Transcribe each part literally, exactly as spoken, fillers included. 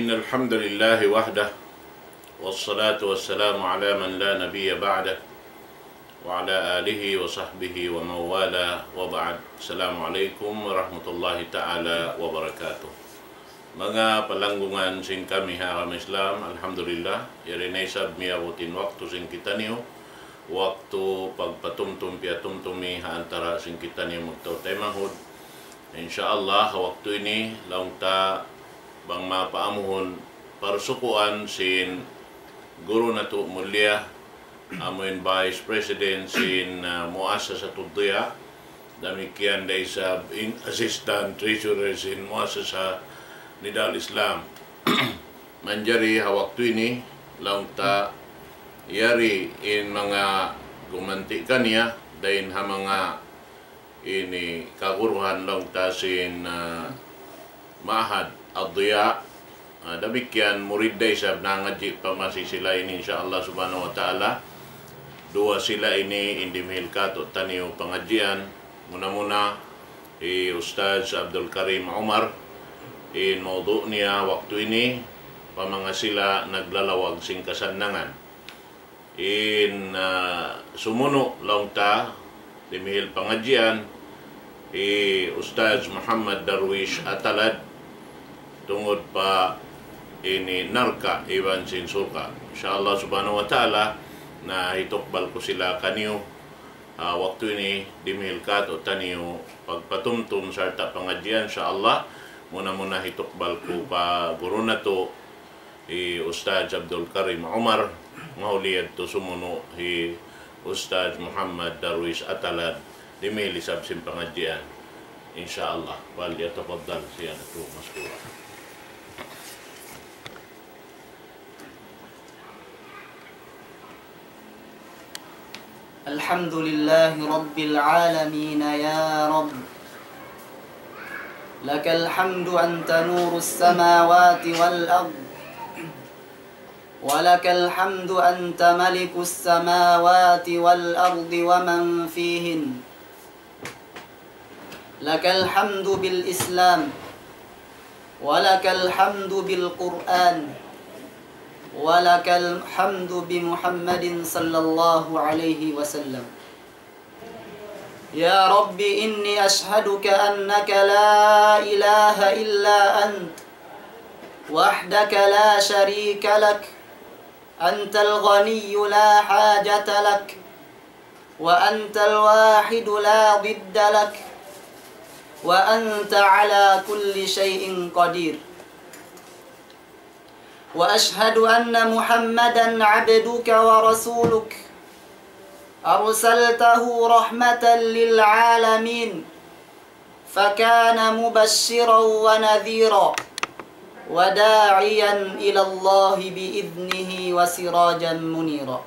إن الحمد لله وحده، والصلاة والسلام على من لا نبي بعده، وعلى آله وصحبه ومن والاه، وبعد. السلام عليكم ورحمة الله تعالى وبركاته. Manga palanggungan sin kami ha agama Islam, alhamdulillah, yari na isab miyabut in waktu sin kitaniyu, waktu pagpatumtum piyatumtumi ha antara' sin kitaniyu magtau taymanghud. Insya Allah, ha waktu ini, laung ta bang mapaamuhun parsukuan sin guru natu' mulia, amuin Vice President sin, ah, Muassasatud Diya, damikkiyan da isab in Assistant Treasurer sin Muassasa Nida al-Islam. Manjari ha waktu ini, laung ta yari in manga gumanti' kaniya, dayn ha manga ini kaguruhan laung ta sin, ah, Ma'had Ad-Diya. Ah, damikkiyan murid da isab nangadji' pa masi sila ini, insya Allah subhanahu wa ta'ala. Duwa sila ini in dimihil kātu'niyu pangadjian. Muna-muna, hi Ustadz Abdul Karim Umar, in mawdu' niya waktu ini, pa manga sila naglalawag sin kasannangan. In, ah, sumunu' laung ta, dimihil pangadjian, hi Ustadz Muhammad Darwish Atalad, tungud pa ini narka' iban sin surga'. Insya Allah subhanahu wa ta'ala, na hitukbal ku sila kaniyu, ah, waktu ini dimihil kātu'niyu pagpatumtum sarta' pangadjian, insya Allah, muna-muna hitukbal ku pa guru natu', hi Ustadz Abdul Karim Umar, mahuli yadtu sumunu' hi Ustadz Muhammad Darwish Atalad, dimihil isab sin pangadjian. Insya Allah, فليتفضل سيادته مشكورا. الحمد لله رب العالمين يا رب، لك الحمد أنت نور السماوات والأرض، ولك الحمد أنت ملك السماوات والأرض ومن فيهن، لك الحمد بالإسلام، ولك الحمد بالقرآن، ولك الحمد بمحمد صلى الله عليه وسلم. يا رب إني أشهدك أنك لا إله إلا أنت وحدك لا شريك لك، أنت الغني لا حاجة لك، وأنت الواحد لا ضد لك، وأنت على كل شيء قدير. وأشهد أن محمدا عبدك ورسولك، أرسلته رحمة للعالمين، فكان مبشرا ونذيرا، وداعيا إلى الله بإذنه وسراجا منيرا.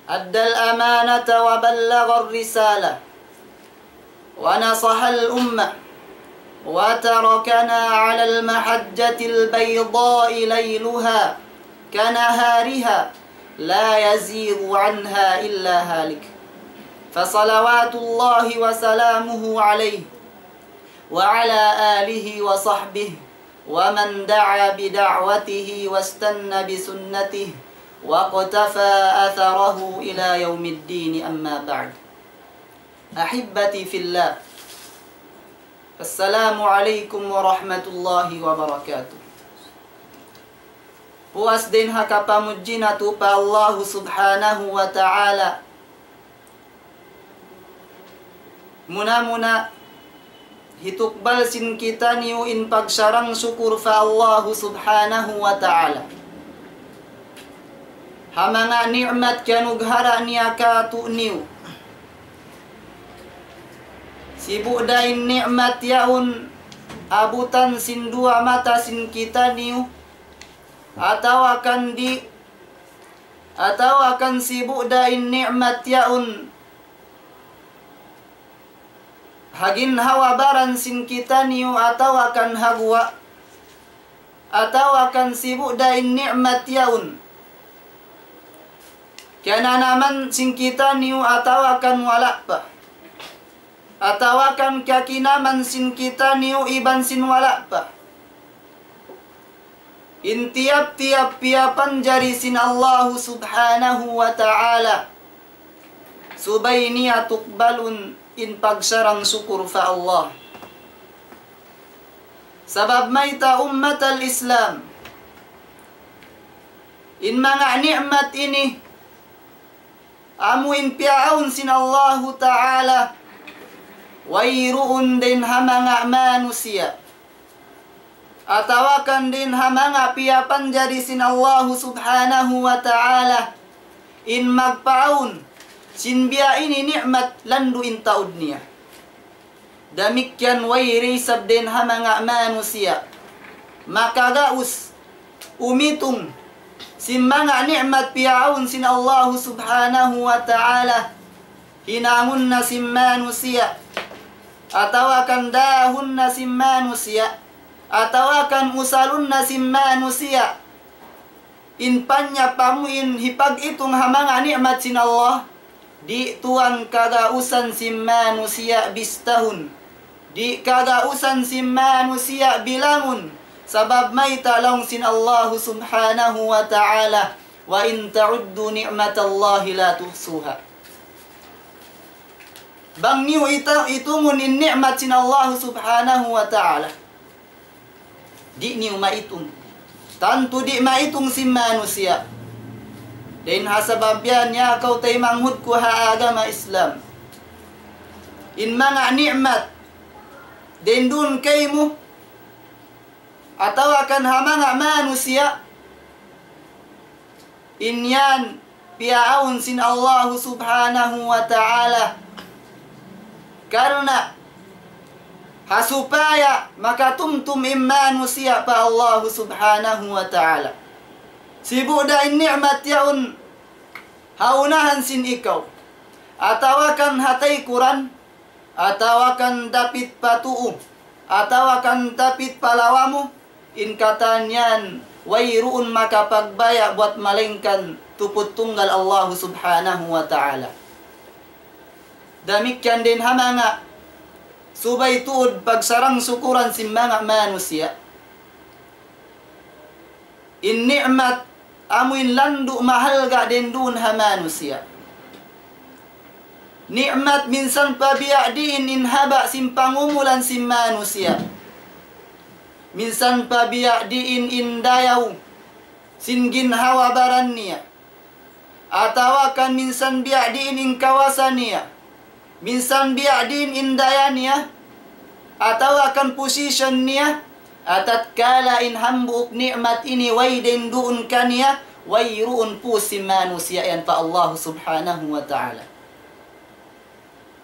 أدى الأمانة وبلغ الرسالة، ونصح الأمة، وتركنا على المحجة البيضاء ليلها كنهارها لا يزيغ عنها إلا هالك. فصلوات الله وسلامه عليه وعلى آله وصحبه ومن دعا بدعوته واستن بسنته واقتفى أثره إلى يوم الدين، أما بعد. أحبتي في الله، السلام عليكم ورحمة الله وبركاته. Puas dayn ha kapamudji natu' pa Allahu Subhanahu wa Ta'ala. Muna-muna, hitukbal sin kitaniyu in pagsarang-sukur pa Allahu Subhanahu wa Ta'ala ha manga ni'mat kiyanughara' niya kātu'niyu. Sibu' da in ni'mat yaun abutan sin duwa mata sin kitaniyu, atawa kan di', atawa kan sibu' da in ni'mat yaun ha ginhawa-baran sin kitaniyu atawa kan ha guwa', atawa kan sibu' da in ni'mat yaun kiyananaman sin kitaniyu atawa kan wala' pa, atawa kan kiyakinaman sin kitaniyu iban sin wala' pa. In tiyap-tiyap piyapanjari sin Allahu Subhanahu wa Ta'ala, subay niya tukbalun in pagsarang-sukur pa Allah. Sabab mayta', ummatal Islam, in manga ni'mat ini, amu in piyaawn sin Allahu Ta'ala, wayruun dayn ha manga manusiya', atawa kan dayn ha manga piyapanjari sin Allahu Subhanahu wa Ta'ala, in magpaawn sin biya' ini ni'mat landu' in taud niya. Damikkiyan way da isab dayn ha manga manusiya' makagaus umitung sin manga ni'mat piyaawn sin Allahu Subhanahu wa Ta'ala, hinangun na sin manusiya', atawa kan dahun na sin manusiya', atawa kan usalun na sin manusiya'. In panyap amu in hipag-itung ha manga ni'mat sin Allah, di' tuwan kagausan sin manusiya' bistahun. Di' kagausan sin manusiya' bilangun. Sabab mayta', laung sin Allahu Subhanahu wa Ta'ala, وإن تعدوا نعمة الله لا تحصوها. Bang niyu ita-, itungun in ni'mat sin Allahu Subhanahu wa Ta'ala, di' niyu maitung. Tantu di' maitung sin manusiya'. Dayn ha sabab yan, ya kaw taymanghud ku ha agama Islam, in manga ni'mat dayn duun kaymu, atawa kan ha manga manusiya', in yan piyaawn sin Allahu Subhanahu wa Ta'ala karna' ha supaya makatumtum in manusiya' pa Allahu Subhanahu wa Ta'ala. Sibu' da in ni'mat yaun ha unahan sin ikaw, atawa kan ha taykuran, atawa kan dapit pa tuu, atawa kan dapit pa lawa mu, in katan yan wayruun makapagbaya' buwat malaingkan tuput tunggal Allahu Subhanahu wa Ta'ala. Damikkiyan dayn ha manga subay tuud pagsarang-sukuran sin manga manusiya'. In ni'mat amu in landu' mahalga' dayn duun ha manusiya'. Ni'mat minsan pa biya' diin in haba' sin pangumulan sin manusiya'. Minsan pa biya' diin in dayaw sin ginhawa-baran niya. Atawa kan minsan biya' diin in kawasa niya, minsan biya' diin in daya niya, atawa kan position niya, atatkala in hambuuk ni'mat ini way dayn duun kaniya, wayruun puus sin manusiya' yan pa Allah Subhanahu wa Ta'ala.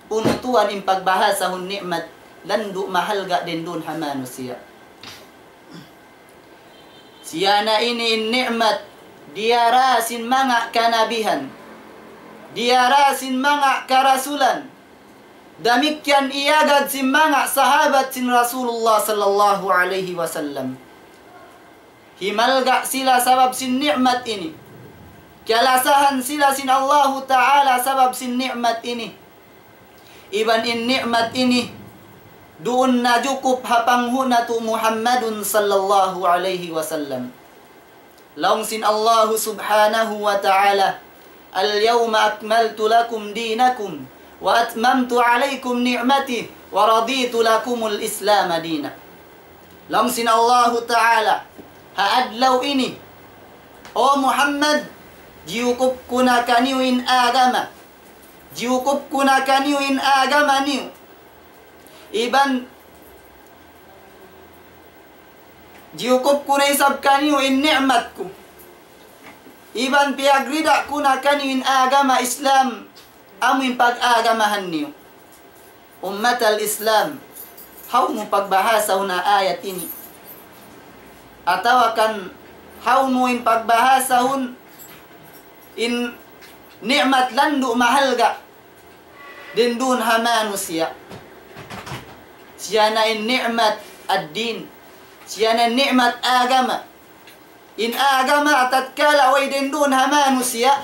Unu tuwan in pagbahasahun ni'mat landu' mahalga' dayn duun ha manusiya'? Siya na ini in ni'mat diyara sin manga kanabihan, diyara sin manga karasulan, damikkiyan iyagad sin manga sahabat sin Rasulullah sallallahu alayhi wasallam. Himalga' sila sabab sin ni'mat ini. Kiyalasahan sila sin Allahu Ta'ala sabab sin ni'mat ini. Iban in ni'mat ini duun na jukup ha panghu' natu' Muhammadun sallallahu alayhi wasallam. Laung sin Allahu Subhanahu wa Ta'ala, اليوم أكملت لكم دينكم وأتممت عليكم نعمتي ورضيت لكم الإسلام دينا. Laung sin Allahu Ta'ala, ha adlaw ini, O Muhammad, jiyukup ku na kaniyu in agama. Jiyukup ku na kaniyu in agama niyu. Iban jiyukup ku na isab kaniyu in ni'mat ku. Iban piyagrida ku na kaniyu in agama Islam, amu in pag-agamahan niyu. Ummatal Islam, hawnu pagbahasahun ha ayat ini? Atawa kan hawnu in pagbahasahun in ni'mat landu' mahalga' dayn duun ha manusiya'? Siya na in ni'mat ad-din. Siya na in ni'mat agama. In agama tatkala way dayn duun ha manusiya',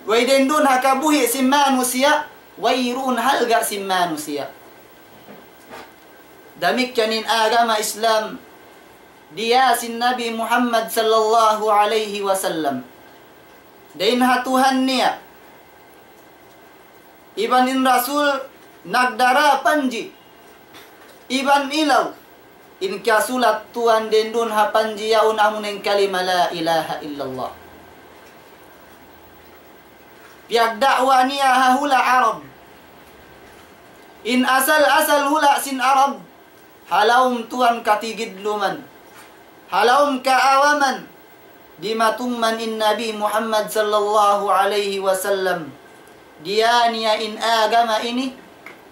way dayn duun ha kabuhi' sin manusiya', wayruun halga' sin manusiya'. Damikkiyan in agama Islam, Diya sin Nabi Muhammad sallallahu alayhi wasallam. Dayn ha Tuhan niya. Iban in Rasul nagdara panji. Iban ilaw. In kiyasulat tuwan dayn duun ha panji yaun amuna in kalima la ilaha illallah. Piyagda'wa niya ha hula' Arab. In asal-asal hula' sin Arab, ha lawm tuwan katigidluman, ha lawm kaawaman, dimatung man in Nabi Muhammad sallallahu alayhi wasallam. Diya niya in agama ini,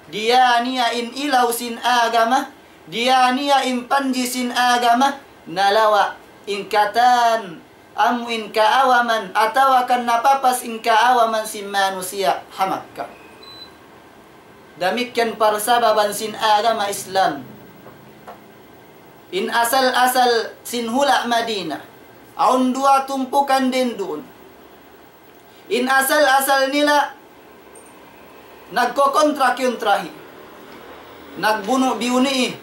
diya niya in ilaw sin agama, diya niya in panji sin agama, nalawa' in katan amu in kaawaman atawa kan napapas in kaawaman sin manusiya' ha Makkah. Damikkiyan parsababan sin agama Islam. In asal-asal sin hula' Madina, awn duwa tumpukan dayn duun. In asal-asal nila nagkokontra-kiyuntrahi. Nagbunu'-biyunii.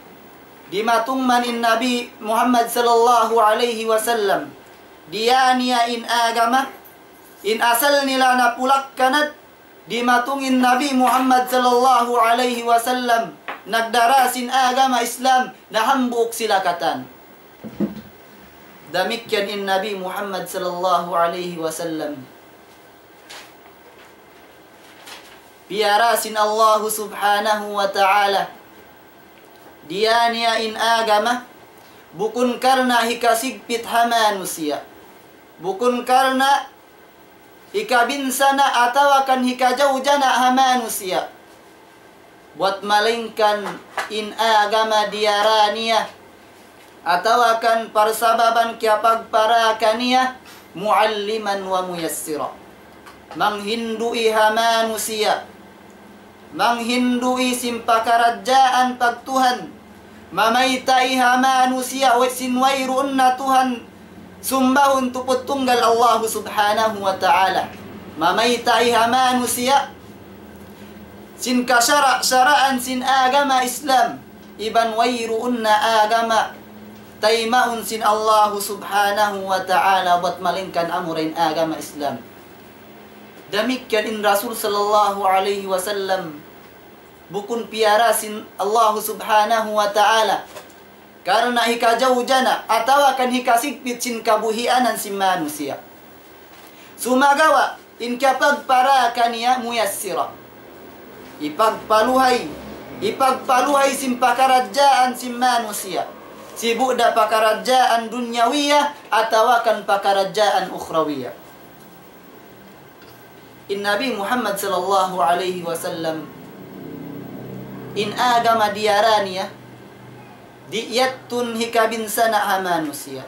Dimatung man in Nabi Muhammad sallallahu alayhi wasallam. Diya niya in agama, in asal nila napulakkanat, dimatung in Nabi Muhammad sallallahu alayhi wasallam, nagdara sin agama Islam, na hambuuk sila katan. Damikkiyan in Nabi Muhammad sallallahu alayhi wasallam. Piyara sin Allahu subhanahu wa ta'ala. Diya niya in agama, bukun karna' hikasigpit ha manusiya'. Bukun karna' hikabinsana' atawa kan hikajawjana' ha manusiya'. Buwat malaingkan in agama diyara niya, atawa kan parsababan kiyapagpara kaniya, معلما وميسرا. Manghindu' ha manusiya'. Manghindu' sin pakaradjaan pagtuhan. Mamayta' ha manusiya' way sin wayruun na Tuhan sumbahun tuput tunggal Allahu subhanahu wa ta'ala. Mamayta' ha manusiya' sin kasara'-saraan sin agama Islam. Iban wayruun na agama taymaun sin Allahu subhanahu wa ta'ala buwat malaingkan amura in agama Islam. Damikkiyan in Rasul sallallahu alayhi wasallam bukun piyara sin Allahu subhanahu wa ta'ala karna' hikajawjana' atawa kan hikasigpit sin kabuhianan sin manusiya'. Sumagawa', in kiyapagpara kaniya muyassira. Hipagpaluhay, hipagpaluhay sin pakaradjaan sin manusiya'. Sibu' da pakaradjaan dunyawiya atawa kan pakaradjaan ukhrawiya. In Nabi Muhammad sallallahu alayhi wasallam, in agama diyara niya, di' yadtu hikabinsana' ha manusiya'.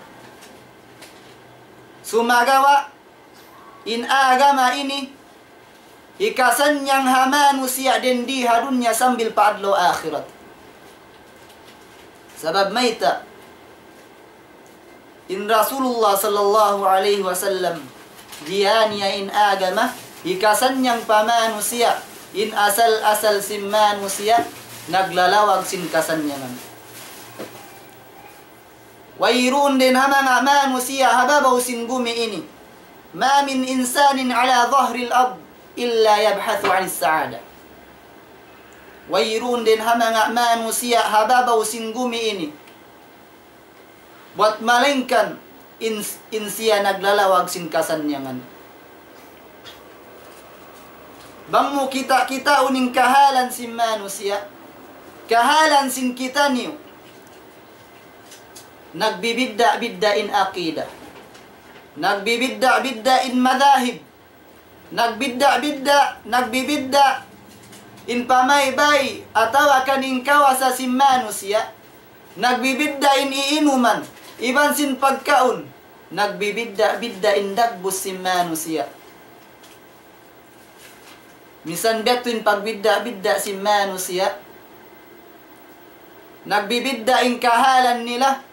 Sumagawa', in agama ini, hikasannyang ha manusiya' dindi ha dunya sambil pa adlaw akhirat. Sabab mayta', in Rasulullah sallallahu alayhi wasallam, diya niya in agama, hikasannyang pa manusiya', in asal-asal sin manusiya', naglalawag sin kasannyangan. Wayruun dayn ha manga manusiya' ha babaw sin gumi ini. ما من إنسان على ظهر الأرض إلا يبحث عن السعادة. Wayruun dayn ha manga manusiya' ha babaw sin gumi ini. Buwat malaingkan in, in siya naglalawag sin kasannyangan. Bang mu kita'-kitaun in kahalan sin manusiya', kahalan sin kitaniyu. Nagbibidda'-bidda' in aqida. Nagbibidda'-bidda' in madahib. Nagbidda'-bidda', nagbibidda' in pamaybay atawa kan in kawasa sin manusiya'. Nagbibidda' in iinuman, iban sin pagkaun. Nagbibidda'-bidda' in dagbus sin manusiya'. Minsan biya' tu in pagbidda'-bidda' sin manusiya'. Nagbibidda' in kahalan nila.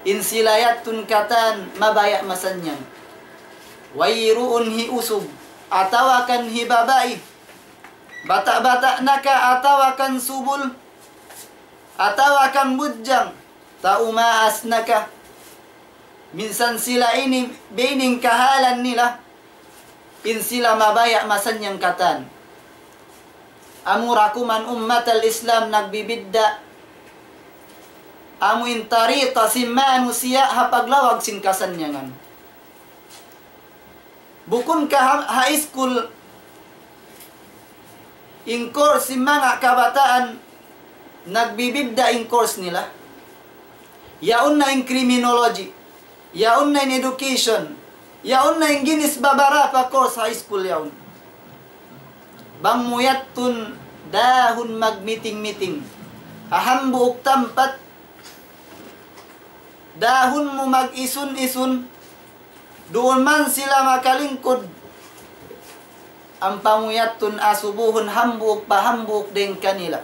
In sila yadtu katan mabaya' masannyang. Wayruun hi usug, atawa kan hi babai. Bata'-bata' na ka, atawa kan subul, atawa kan budjang. Tau maas na ka. Minsan sila ini, bining kahalan nila. In sila mabaya' masannyang katan. Amura kuman ummat al-Islam nagbibidda'. Amu in tariqa sin manusiya' ha paglawag sin kasannyangan. Bukun ka ha, ha school, in course sin manga kabataan, nagbibidda' in course nila. Yaun na in criminology, yaun na in education, yaun na in ginis babarapa course ha school yaun. Bang mu yadtun dahun magmiting-miting, ha hambuuk tampat, dahun mu mag-isun-isun, duun man sila makalingkud, ampa mu yadtun asubuhun hambuuk pa hambuuk dayn kanila.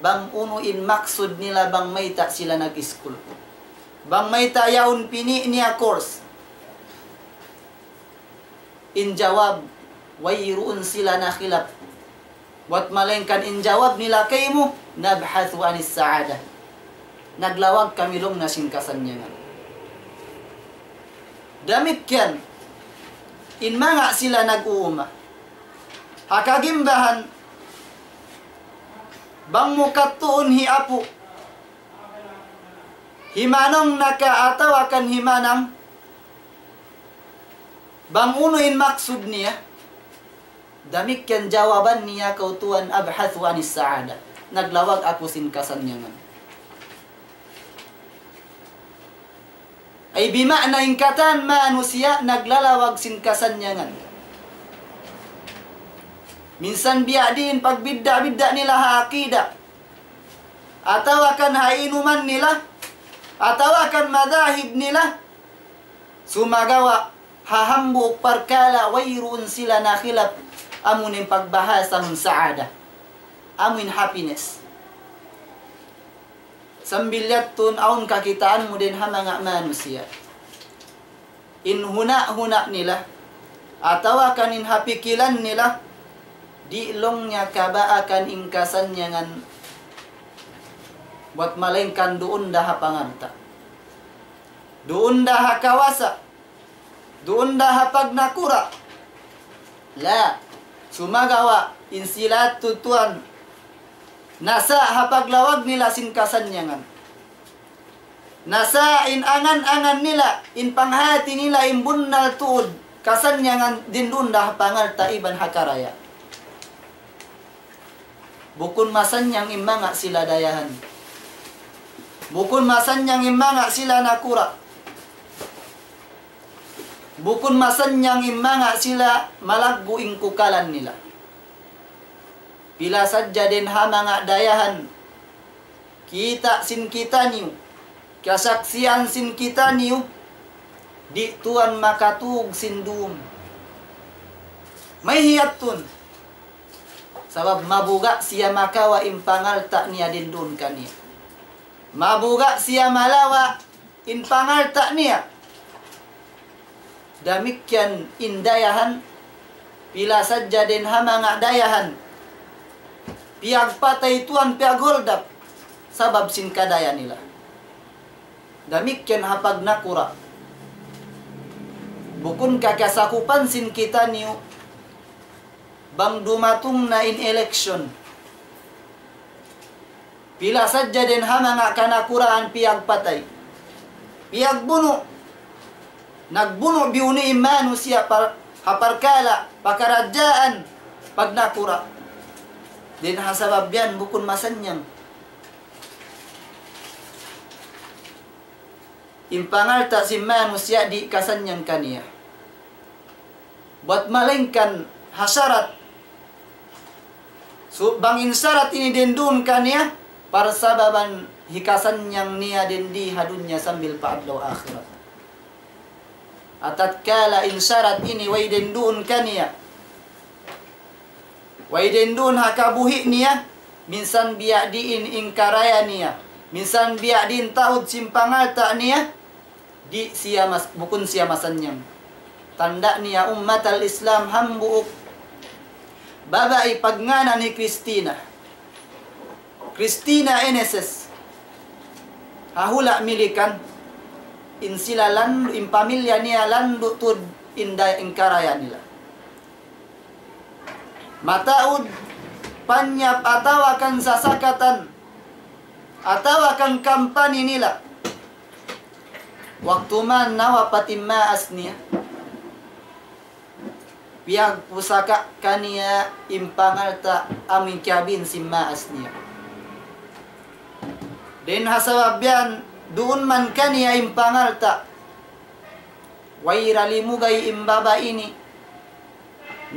Bang unu in maksud nila bang mayta' sila nag-school. Bang mayta' yaun pini' niya course. In jawab, wayruun sila nakhilaf. Buwat malayngkan in jawab nila kaymu, نبحث عن السعادة. Naglawag kami laung niya sin kasannyangan. Damikkiyan, in manga sila nag-uuma. Ha kagimbahan, bang mu kadtuun hi apu', hi manung na ka atawa kan hi manang, bang unu in maksud niya, damikkiyan jawaban niya kaw tuwan, أبحث عن السعادة. Naglawag aku sin kasannyangan. Ay bima'na in katan manusiya' naglalawag sin kasannyangan. Minsan biya' diin pagbidda'-bidda' nila ha akida. Atawa kan ha inuman nila. Atawa kan madahib nila. Sumagawa', ha hambuuk parkala' wayruun sila nakhilaf, amu in pagbahasahun saada. Amu in happiness. Sambil yadtun awn kakitaan mu dayn ha manga manusiya'. In huna'-huna' nila, atawa kan in ha pikilan nila, di' laung niya kabaakan in kasannyangan buwat malayngkan duun da ha pangalta'. Duun da ha kawasa. Duun da ha pagnakura'. La, sumagawa', in sila tuwan, nasa' ha paglawag nila sin kasannyangan. Nasa' in angan-angan nila, in panghati nila, in bunnal tuud, kasannyangan dindun da ha pangalta' iban ha karaya. Bukun masannyang in manga sila dayahan. Bukun masannyang in manga sila nakura'. Bukun masannyang in manga sila malaggu' in kukalan nila. Pila sadja dayn ha manga dayahan. Kita' sin kitaniyu. Kasaksian sin kitaniyu, di' tuwan makatug sin dum. Mayhiyatun. Sabab mabuga' siya makawa' in pangalta' niya dindun kaniya. Mabuga' siya malawa' in pangalta' niya. Damikkiyan in dayahan, pila sadja dayn ha manga dayahan. Piyagpatay tuwan, piyaghuldap, sabab sin kadaya nila. Damikkiyan ha pagnakura'. Bukun ka kasakupan sin kitaniyu, bang dumatung na in election. Pila sadja dayn ha manga kanakuraan piyagpatay. Piyagbunu'. Nagbunu' biya' ini in manusiya' par-, ha parkala', pakaradjaan, pagnakura'. Dayn ha sabab yan bukun masannyang. In pangalta' sin manusiya' di' kasannyang kaniya. Buwat malayngkan ha sarat. So, bang in sarat ini dindun kaniya, parsababan hikasannyang niya dindi ha dunya sambil pa adlaw akhirat. Atatkala in sarat ini way dindun kaniya. Way dindun ha kabuhi' niya, minsan biya' diin in karaya niya, minsan biya' diin taud sin pangalta' niya, di' siya mas-, bukun siya masannyang. Tanda' niya ummat al-Islam hambuuk babai pagngānan hi Christina. Christina Eneses. ha hula' Milikan, in sila landu', in pamilya niya landu' tuud in da-, in karaya nila. Mataud panyap atawa kan sasakatan atawa kan kampani nila. Waktu man nawapat in maas niya, piyagpusaka' kaniya in pangalta' amu in kiyabin sin maas niya. Dayn ha sabab yan, duun man kaniya in pangalta', way da limugay in babai ini,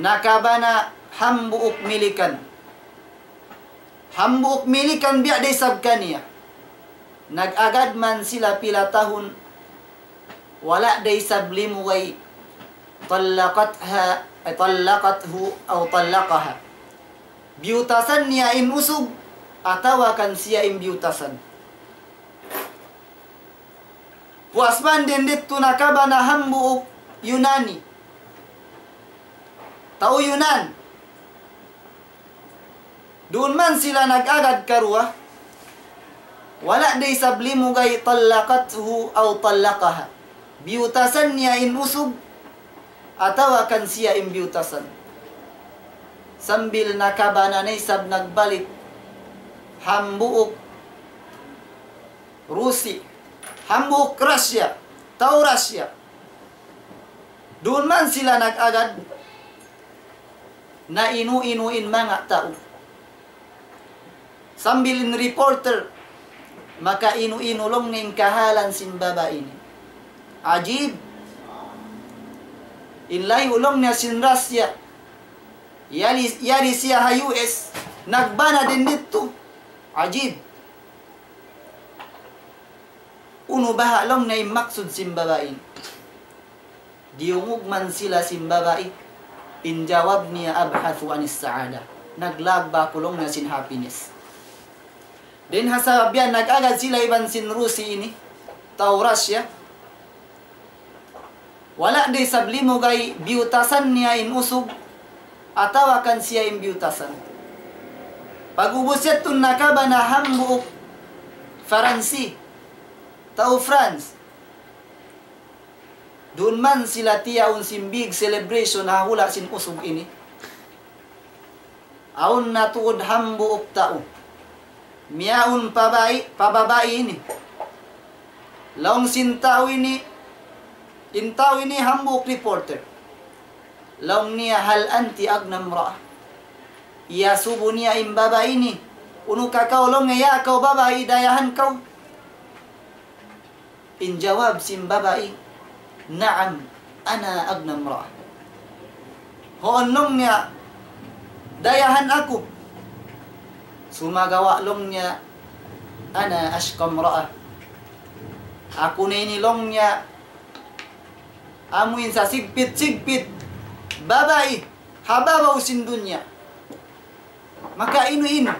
nakabana hambuuk Milikan. Hambuuk Milikan biya' da isab kaniya. Nag-agad man sila pila tahun, wala' da isab limugay. طلقتها، أي طلقته أو طلقها. Biyutasan niya in usug, atawa kan siya in biyutasan. Puas man dayn didtu nakabana hambuuk Yunani. Tau Yunan. Duun man sila nag-agad karuwa. Wala' da isab limugay طلقته أو طلقها. Biyutasan niya in usug, atawa kan siya in biyutasan. Sambil nakabana na isab nagbalik hambuuk Rusi, hambuuk Russia, tau Russia. Duun man sila nag-agad, nainu-inu in manga tau. Sambil in reporter, makainu-inu laung niya in kahalan sin babai ini. Ajib. In layu' laung niya sin Russia, yari, yari siya ha U S, nagbana dayn didtu. Ajib. Unu baha' laung niya in maksud sin babai ini? Diyungug man sila sin babai, in jawab niya, أبحث عن السعادة. Naglagba aku laung niya sin happiness. Dayn ha sabab yan, nag-agad sila iban sin Rusi ini, tau Russia. Wala' da isab limugay biyutasan niya in usug, atawa kan siya in biyutasan. Pag'ubus yadtu nakabana hambuuk Faransi, tau France. Duun man sila tiyaun sin big celebration ha hula' sin usug ini. Awn na tuud hambuuk tau. Miyawn pa bai-, pa babai ini. Laung sin tau ini, in tau ini hambuuk reporter. Laung niya, هل أنت أغنى امرأة؟ Iyasubu niya in babai ini. Unu ka kaw laung niya, ya kaw babai, dayahan kaw? In jawab sin babai, نعم، أنا أغنى امرأة. Huun laung niya, dayahan aku. Sumagawa' laung niya, أنا أشقى امرأة. Aku na ini laung niya, amu in sasigpit-sigpit babai ha babaw sin dunya. Makainu-inu,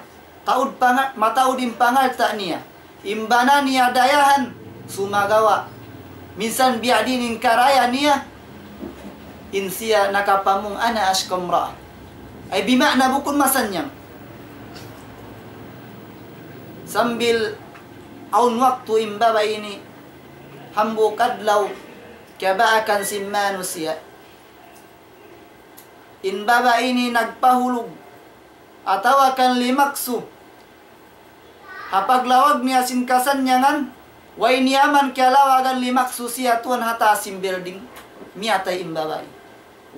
taud panga-, mataud in pangalta' niya. In bana niya dayahan, sumagawa'. Minsan biya' diin in karaya niya, in siya nakapamung أنا أشقى امرأة. Ay bima'na bukun masannyang. Sambil awn waktu in babai ini, hambuuk adlaw, kiyabaakan sin manusiya'. In babai ini nagpahulug, atawa kan limaksu. Ha paglawag niya sin kasannyangan, way niya man kiyalawagan, limaksu siya tuwan ha taas sin building, miyatay in babai.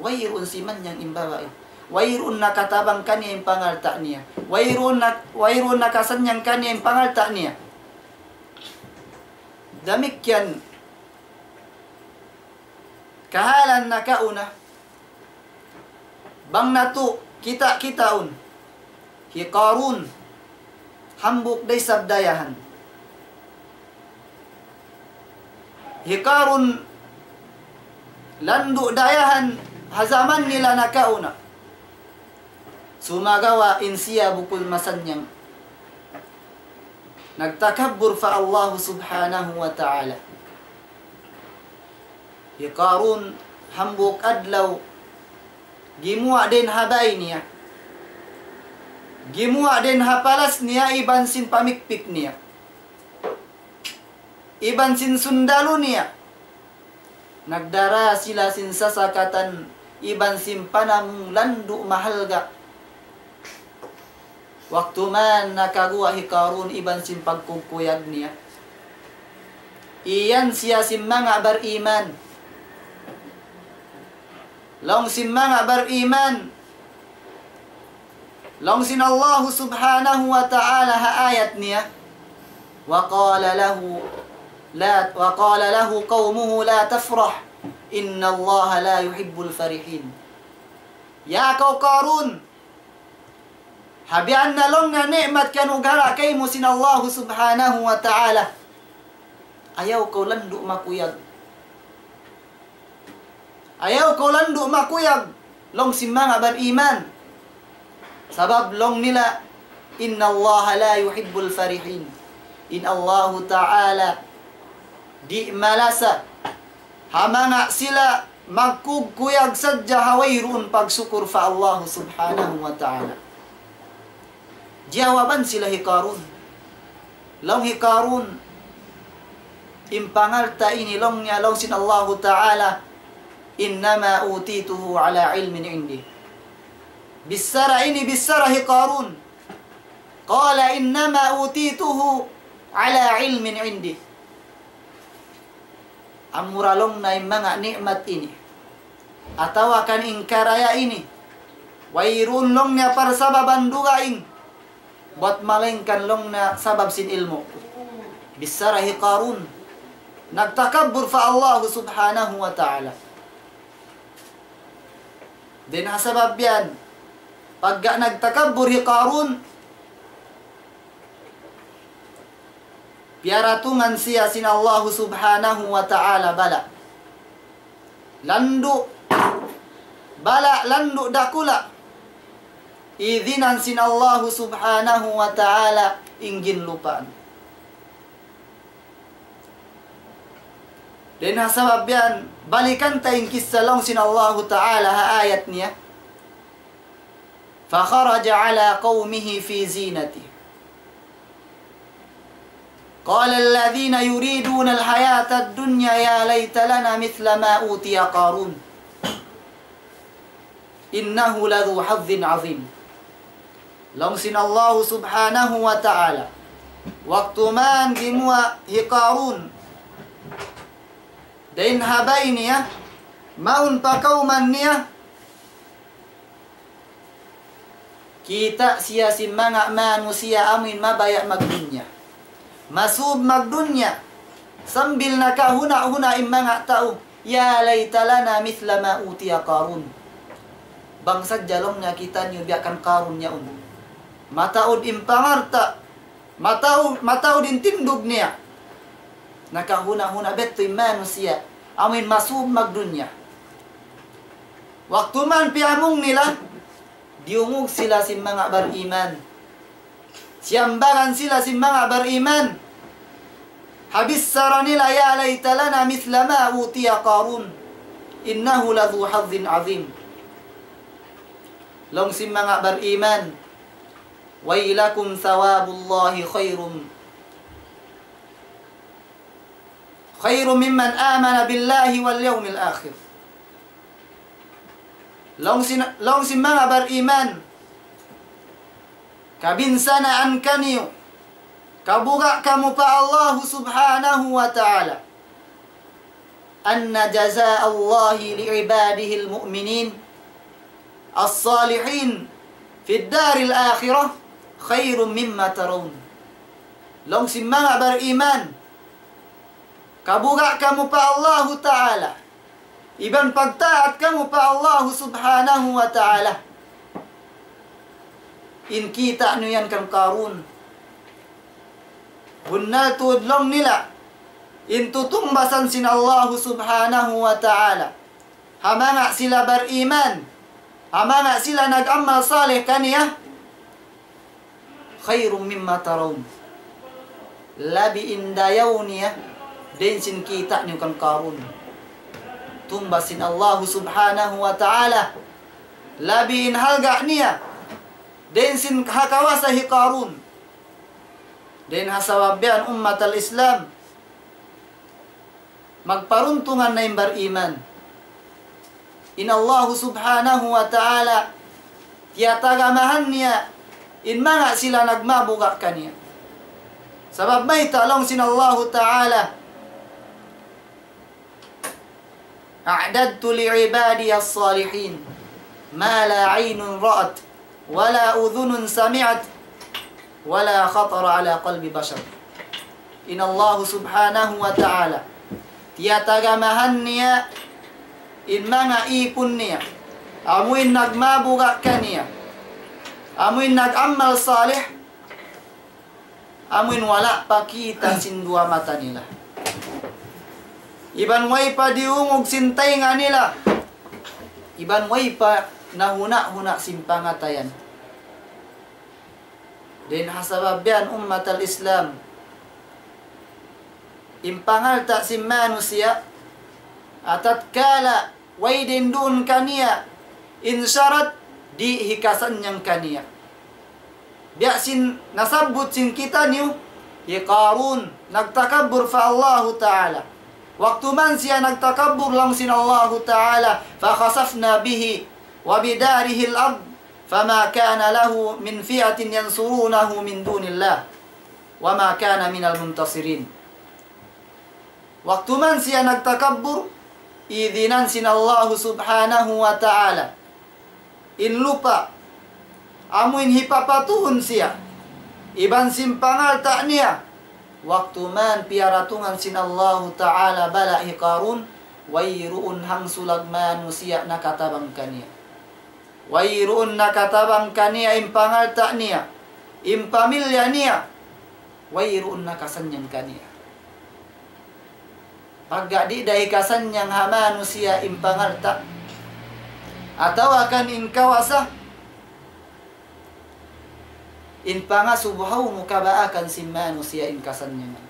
Wayruun simannyang in babai. Wayruun nakatabang kaniya in pangalta' niya. Wayruun na-, wayruun nakasannyang kaniya in pangalta' niya. Damikkiyan kahalan nakauna, bang natu' kita-kitaun, hi Qarun, hambuuk da isab dayahan. Hi Qarun, landu' dayahan ha jaman nila nakauna. Sumagawa' in siya bukun masannyang. Nagtakabbur pa Allah Subhanahu wa Ta'ala. Hi Qarun hambuuk adlaw, gimuwa' dayn ha bay niya. Gimuwa' dayn ha palas niya iban sin pamikpik niya. iban sin sundalu niya. Nagdara sila sin sasakatan iban sin panamung landu' mahalga'. Waktu man nakaguwa' hi Karun iban sin pagkukuyag niya, iyan siya sin manga bariman. Laung sin manga bariman, laung sin Allahu Subhanahu wa Ta'ala ha ayat niya, وقال له لا، وقال له قومه لا تفرح إن الله لا يحب الفرحين. Ya kaw Karun, ha biya' na laung na ni'mat kiyanugara' kaymu sin Allahu Subhanahu wa Ta'ala, ayaw kaw landu' makuyag. Ayaw kaw landu' makuyag, laung sin manga bariman. Sabab laung nila, إن الله لا يحب الفرحين. In Allahu Ta'ala di' malasa ha manga sila magkukuyag sadja ha wayruun pagsukur pa Allahu Subhanahu wa Ta'ala. Jawaban sila hi Karun. Laung hi Karun, in pangalta' ini laung niya laung sin Allahu Ta'ala, إنما أوتيته على علم عندي. Bichara ini, bichara hi Karun. قال إنما أوتيته على علم عندي. Amura laung niya in manga ni'mat ini, atawa kan in karaya ini, wayruun laung niya parsababan dugaing, bat malaingkan laung niya sabab sin ilmu' ku. Bichara hi Karun, nagtakabbur pa Allahu Subhanahu wa Ta'ala. Dayn ha sabab yan, pagga nagtakabbur hi Karun, piyaratungan siya sin Allahu Subhanahu wa Ta'ala bala'. Landu', bala' landu' dakula'. Idinan sin Allahu Subhanahu wa Ta'ala in ginlupaan. Dayn ha sabab yan, balikan ta in kissa laung sin Allahu Ta'ala ha ayat niya. فخرج على قومه في زينته. قال الذين يريدون الحياة الدنيا يا ليت لنا مثل ما أوتي قارون إنه لذو حظ عظيم. Laung sin Allahu Subhanahu wa Ta'ala, waktu man gimuwa' hi Karun dayn ha bay niya, mawn pa kawman niya, kita' siya sin manga manusiya' amuin mabaya' magdunya, masub magdunya, sambil nakahuna'-huna' in manga tau, يا ليت لنا مثل ما أوتي قارون. Bang sadja laung niya kitaniyu biya' kan Karun yaun. Mataud in pangalta', mataud, mataud in tindug niya. Nakahuna'-huna' biya' ha yan in manusiya' amuin masub magdunya. Waktu man piyamung nila, diyungug sila sin manga bariman. Siyambaran sila sin manga bariman. Ha bichara nila, يا ليت لنا مثل ما أوتي قارون إنه لذو حظ عظيم. Laung sin manga bariman, ويلكم ثواب الله خير خير ممن آمن بالله واليوم الآخر. Laung sin, laung sin manga bariman, kabinsanaan kaniyu, kabuga' kamu pa Allahu Subhanahu wa Ta'ala. أن جزاء الله لعباده المؤمنين الصالحين في الدار الآخرة خير مما ترون. Laung sin manga bariman, kabuga' kamu pa Allahu Ta'ala, iban pagtaat kamu pa Allahu Subhanahu wa Ta'ala. In kita' niyu yan kan Karun, bunnal tuud laung nila in tutungbasan sin Allahu Subhanahu wa Ta'ala ha manga sila bariman, ha manga sila nag-amal salih kaniya, خير مما ترون. Labi in dayaw niya dayn sin kita' niyu kan Karun. Tungbas sin Allahu Subhanahu wa Ta'ala, labi in halga' niya dayn sin ha kawasa hi Karun. Dayn ha sabab yan, ummat al-Islam, Magparuntungan na in bariman. In Allahu Subhanahu wa Ta'ala, tiyatagamahan niya in manga sila nagmabuga' kaniya. Sabab mayta', laung sin Allahu Ta'ala, أعددت لعبادي الصالحين ما لا عين رأت ولا أذن سمعت ولا خطر على قلب بشر. In Allahu Subhanahu wa Ta'ala, tiyatagamahan niya in manga ipun niya, amuin nagmabuga' kaniya, amuin nag-amal salih, amuin wala' pa kita' sin duwa mata nila, iban way pa diyungug sin taynga nila, iban way pa nahuna'-huna' sin pangatayan. Dayn ha sabab yan, ummat al-Islam, in pangalta' sin manusiya', atatkala way dayn duun kaniya in sarat, di' hikasannyang kaniya. Biya' sin nasabbut sin kitaniyu, hi Qarun, nagtakabbur pa Allahu Ta'ala. Waktu man siya nagtakabbur, laung sin Allahu Ta'ala, فخسفنا به وبداره الأرض فما كان له من فئة ينصرونه من دون الله وما كان من المنتصرين. Waktu man siya nagtakabbur, idinan sin Allahu Subhanahu wa Ta'ala in lupa', amuin hipapatuhun siya iban sin pangalta' niya. Waktu man piyaratungan sin Allahu Ta'ala bala' hi Qarun, wayruun hangsulag manusiya' nakatabang kaniya. Wayruun nakatabang kaniya in pangalta' niya, in pamilya niya, wayruun nakasannyang kaniya. Pagga di' da hikasannyang ha manusiya' in pangalta', atawa kan in kawasa, in pangasubu hawnu kabaakan sin manusiya' in kasannyangan.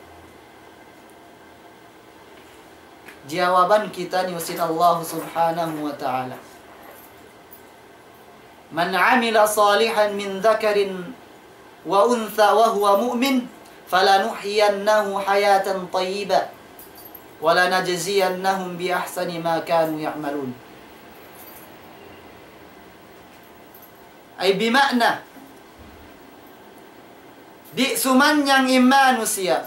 Jawaban kitaniyu sin Allah Subhanahu wa Ta'ala. من عمل صالحا من ذكر وأنثى وهو مؤمن فلنحيينه حياة طيبة ولنجزينهم بأحسن ما كانوا يعملون. Ay bima'na, di' sumannyang in manusiya'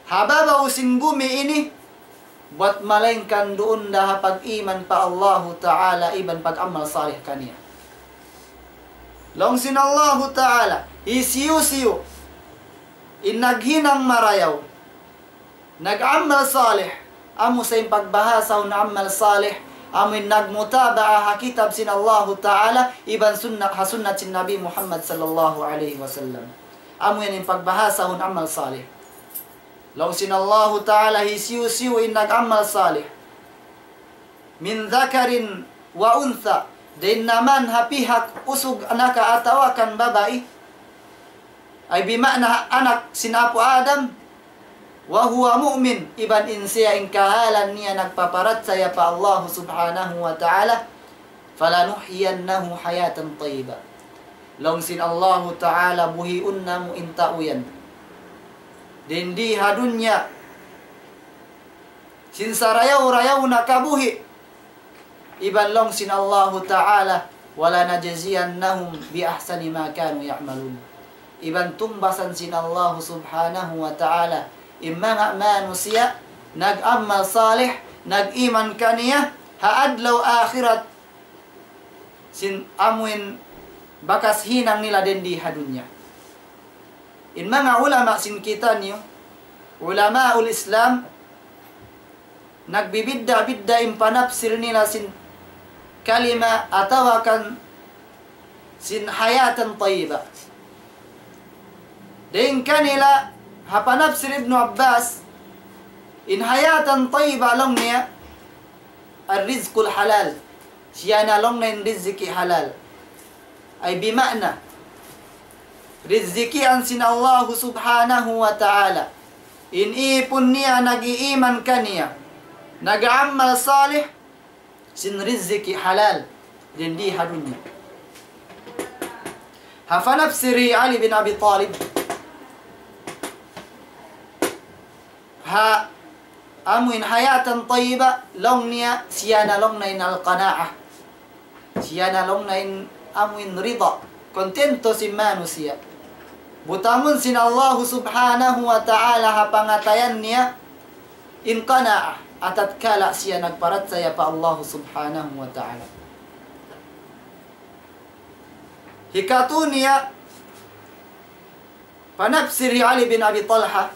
ha babaw sin bumi ini, buwat malaingkan duun da ha pag-iman pa Allahu Ta'ala iban pag-amal salih kaniya. Laung sin Allahu Ta'ala, hisiyu-siyu in naghinang marayaw, nag-amal salih, amu sa in pagbahasahun amal salih, amu in nagmutaba'a ha kitab sin Allahu Ta'ala, iban sunnat, ha sunnat sin Nabi Muhammad sallallahu alayhi wasallam. Amu yan in pagbahasahun amal salih. Laung sin Allahu Ta'ala, hisiyu-siyu in nag-amal salih, من ذكر وأنثى, dayn naman ha pihak usug naka atawa kan babai, ay bima'na anak sin apu' Adam, وهو مؤمن, iban in siya in kahalan niya nagpaparachaya pa Allah Subhanahu wa Ta'ala, فلنحيينه حياة طيبة. Laung sin Allahu Ta'ala, buhiun namu' in tau yan dayn di ha dunya sin sarayaw-rayaw na kabuhi'. Iban laung sin Allahu Ta'ala, ولنجزينهم بأحسن ما كانوا يعملون. Iban tumbasan sin Allahu Subhanahu wa Ta'ala in manga manusiya' nag-amal salih, nag-iman kaniya, ha adlaw akhirat, sin amuin bakas hinang nila dayn di ha dunya. In manga ulama sin kitaniyu, ulamaul Islam, nagbibidda'-bidda' in panapsir nila sin kalima atawa kan sin حياة طيبة. Dayn kanila, ha panapsir Ibnu Abbas, in حياة طيبة laung niya, الرزق الحلال. Siya na laung niya in riziki halal. Ay bima'na, rizikian sin Allahu Subhanahu wa Ta'ala in ipun niya nag-iiman kaniya, nag-amal salih, sin riziki halal dayn di ha dunya. Ha panapsir hi Ali bin Abi Talib, ha Amuin hayatan tayyiba, laung niya, siya na laung niya in al-qanaah. Siya na laung niya in amuin rida, kontento sin manusiya'. Butangun sin Allahu Subhanahu wa Ta'ala ha pangatayan niya in qanaah, atatkala siya nagparachaya pa Allahu Subhanahu wa Ta'ala. Hikatu niya, panapsir hi Ali bin Abi Talha,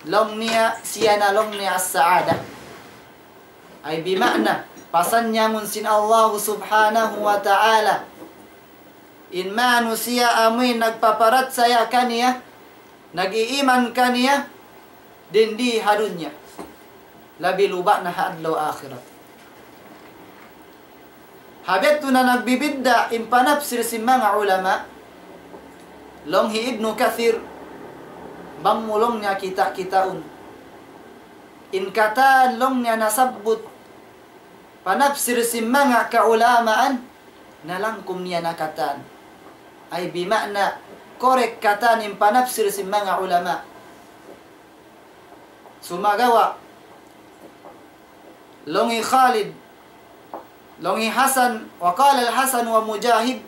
laung niya, siya na laung niya as-sa'ada. Ay bima'na, pasannyangun sin Allahu Subhanahu wa Ta'ala in manusiya' amuin nagpaparachaya kaniya, nag-iiman kaniya, dindi ha dunya. Labi luba' na ha adlaw akhirat. Ha biya' tu na nagbibidda' in panapsir sin manga ulama, laung hi Ibnu Kathir, bang mu laung niya kita-kitaun in katan laung niya nasabbut panapsir sin manga kaulamaan, nalangkum niya na katan. Ay bima'na, korek katan in panapsir sin manga ulama. Sumagawa', laung hi Khalid, laung hi Hasan, وقال الحسن ومجاهد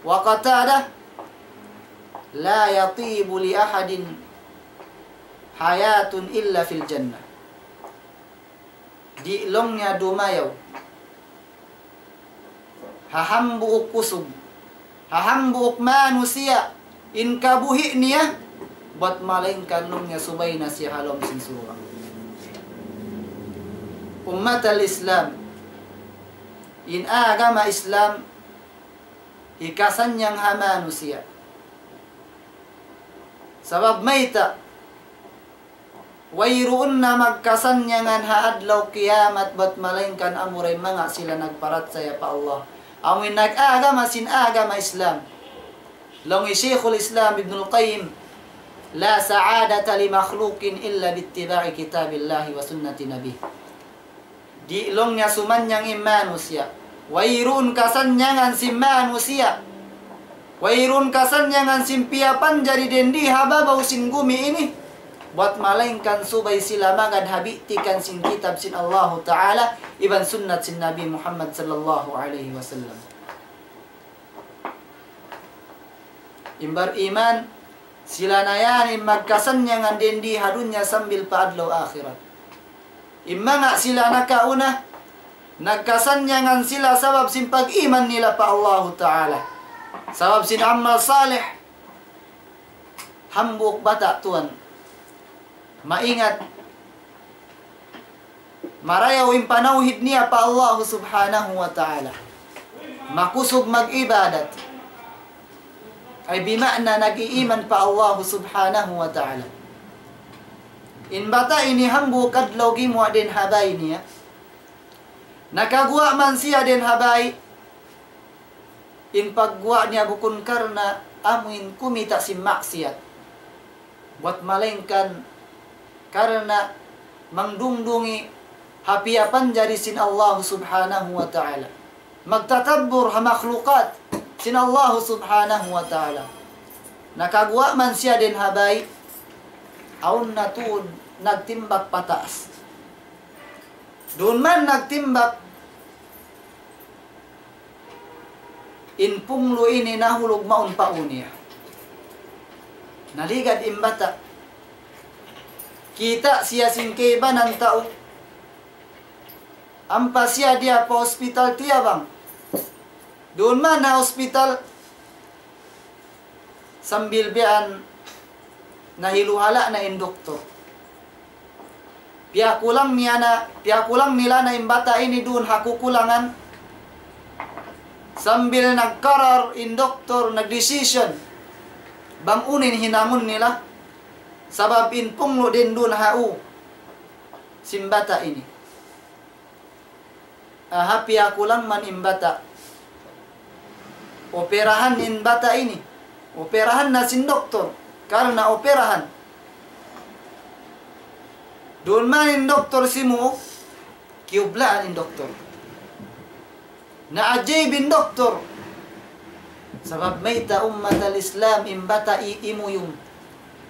وقتادة: لا يطيب لأحد حياة إلا في الجنة. Di' laung niya dumayaw ha hambuuk usug, ha hambuuk manusiya', in kabuhi' niya, bat malaingkan laung niya subay na siya ha lawm sin surga'. Ummatal Islam, in agama Islam, hikasannyang ha manusiya'. Sabab mayta', wayruun na magkasannyangan ha adlaw kiyamat bat malaingkan amura in manga sila nagparachaya pa Allah. Amu in nag-agama sin agama Islam. Laung hi Shaykhul Islam Ibnul Qayyim, لا سعادة لمخلوق إلا باتباع كتاب الله وسنة نبيه. Di' laung niya sumannyang in manusiya'. Wayruun kasannyangan sin manusiya'. Wayruun kasannyangan sin piyapanjari dindi ha babaw sin gumi ini. Bat malaingkan subay sila magad ha bitikan sin kitab sin Allahu Ta'ala, iban sunnat sin Nabi Muhammad sallallahu alayhi wasallam. In bariman, sila na yan in magkasannyangan dindi ha dunya sambil pa adlaw akhirat. In manga sila nakauna, nagkasannyangan sila sabab sin pag-iman nila pa Allahu Ta'ala. Sabab sin amal salih, hambuuk bata' tuwan. Maingat, marayaw in panawhid niya pa Allahu Subhanahu wa Ta'ala. Makusug mag-ibadat. Ay bima'na nag-iiman pa Allahu Subhanahu wa Ta'ala. In bata' ini hambuuk adlaw gimuwa' dayn ha bāy niya. Nakaguwa' man siya dayn ha bāy, in pagguwa' niya bukun karna' amuin kumita' sin maksiyat. Bat malaingkan karna' mangdungdungi ha piyapanjari sin Allah Subhanahu wa Ta'ala. Magtatabbur ha makhlukat sin Allah Subhanahu wa Ta'ala. Nakaguwa' man siya dayn ha bāy, awn na tuud nagtimbak pataas. Duun man nagtimbak, in punglu' ini nahulug mawn pa ū niya. Naligad in bata'. Kita' siya sin kaibanan tau. Ampa siya diyā pa hospital tiyabang. Duun man ha hospital, sambil biya' yan nahiluhala' na in doktor. Piyakulang niya na, piyakulang nila na in bata' ini duun ha kukulangan. Sambil nagkarar in doktor, nagdesisyon bang unu in hinangun nila. Sabab in punglu' dayn duun ha ū sin bata' ini. Aha, piyakulang man in bata'. Operahan in bata' ini. Operahan na sin doktor. Karna' operahan. Duun man in doktor simuuk, kiyublaan in doktor. Naajaib in doktor. Sabab mayta', ummatal Islam, in bata' i-, imuyum.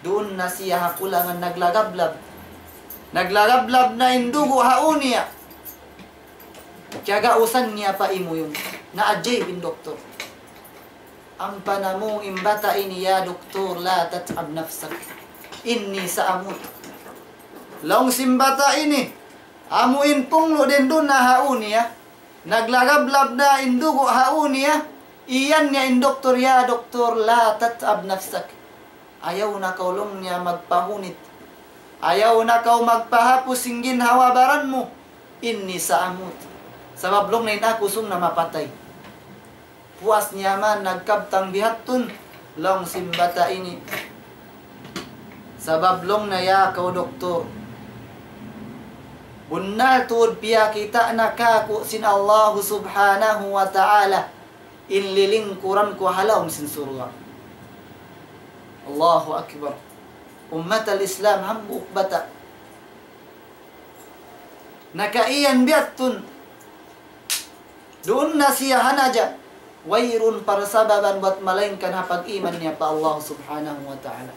Duun na siya ha kulangan naglagablab. Naglalablab na in dugu' ha ū niya. Kiyagausan niya pa imuyun. Naajib in doktor. Ampa namung in bata' ini, "يا دكتور لا تتعب نفسك. إني سأموت." Laung sin bata' ini, amu in punglu' dindun na ha ū niya. Naglalablab na in dugu' ha ū niya. Iyan niya in doktor, "يا دكتور لا تتعب نفسك." Ayaw na kaw laung niya magpahunit. Ayaw na kaw magpahapus sin ginhawa-baran mu. "إني سأموت." Sabab laung niya in aku sung na mapatay. Puas niya man nagkabtang bihattun, laung sin bata' ini. Sabab laung niya, "Ya kaw doktor, bunnal tuud piyakita' na kāku' sin Allahu Subhanahu wa Ta'ala in lilingkuran ku ha lawm sin surga'." Allahu Akbar. Ummatal Islam, hambuuk bata'. Nakaiyan bihattun. Duun na siya ha naja. Wayruun parsababan bat malaingkan ha pag-iman niya pa Allah Subhanahu wa Ta'ala.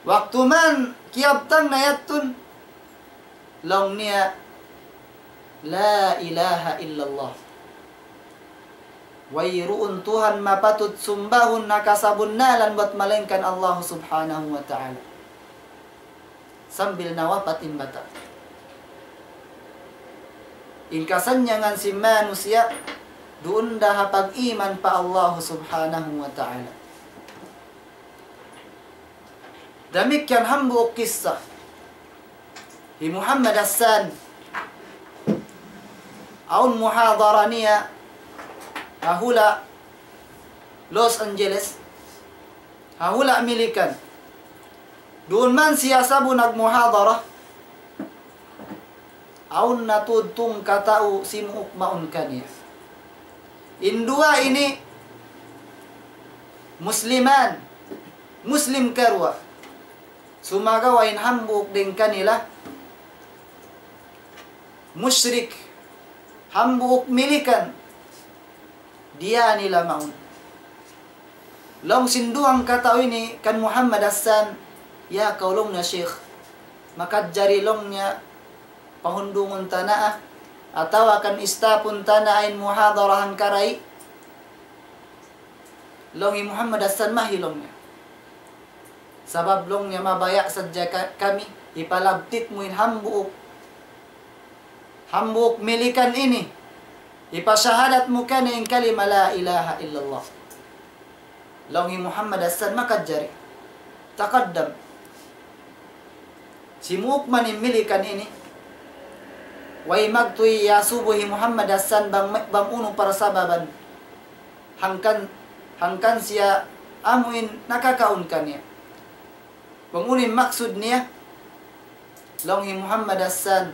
Waktu man kiyabtang na yattun, laung niya, "لا إله إلا الله." Wayruun Tuhan mapatut sumbahun ha kasabunnalan bat malaingkan Allah Subhanahu wa Ta'ala. Sambil nawapat in bata'. In kasannyangan sin manusiya', duun da ha pag-iman pa Allah Subhanahu wa Ta'ala. Damikkiyan hambuuk kissa. Hi Muhammad Hassan, awn muhadara niya ha hula' Los Angeles, ha hula' Milikan. Duun man siya sabu nagmuhadara, awn na tuud tungka tau simuuk mawn kaniya. In duwa ini Musliman, Muslim karuwa. Sumagawa' in hambuuk dayn kanila mushrik, hambuuk Milikan, diyā nila mawn. Laung sin duwang katau ini kan Muhammad Hassan, "Ya kaw," laung niya, "Sheikh, makajari," laung niya, "pahundungun ta na, atawa kan istapun ta na in muhadara hangkaray?" Laung hi Muhammad Hassan, "Mahi," laung niya. "Sabab," laung niya, "mabaya' sadja ka-, kami, hipalabtit mu in hambuuk, hambuuk Milikan ini, hipasahadat mu kaniya in kalima la ilaha illallah." Laung hi Muhammad Hassan, "Makajari. Taqaddam." Simuuk man in Milikan ini, way magtuy iyasubu hi Muhammad Hassan bang, bang unu parsababan. Hangkan, hangkan siya amuin nakakaun kaniya. Bang unu in maksud niya, laung hi Muhammad Hassan.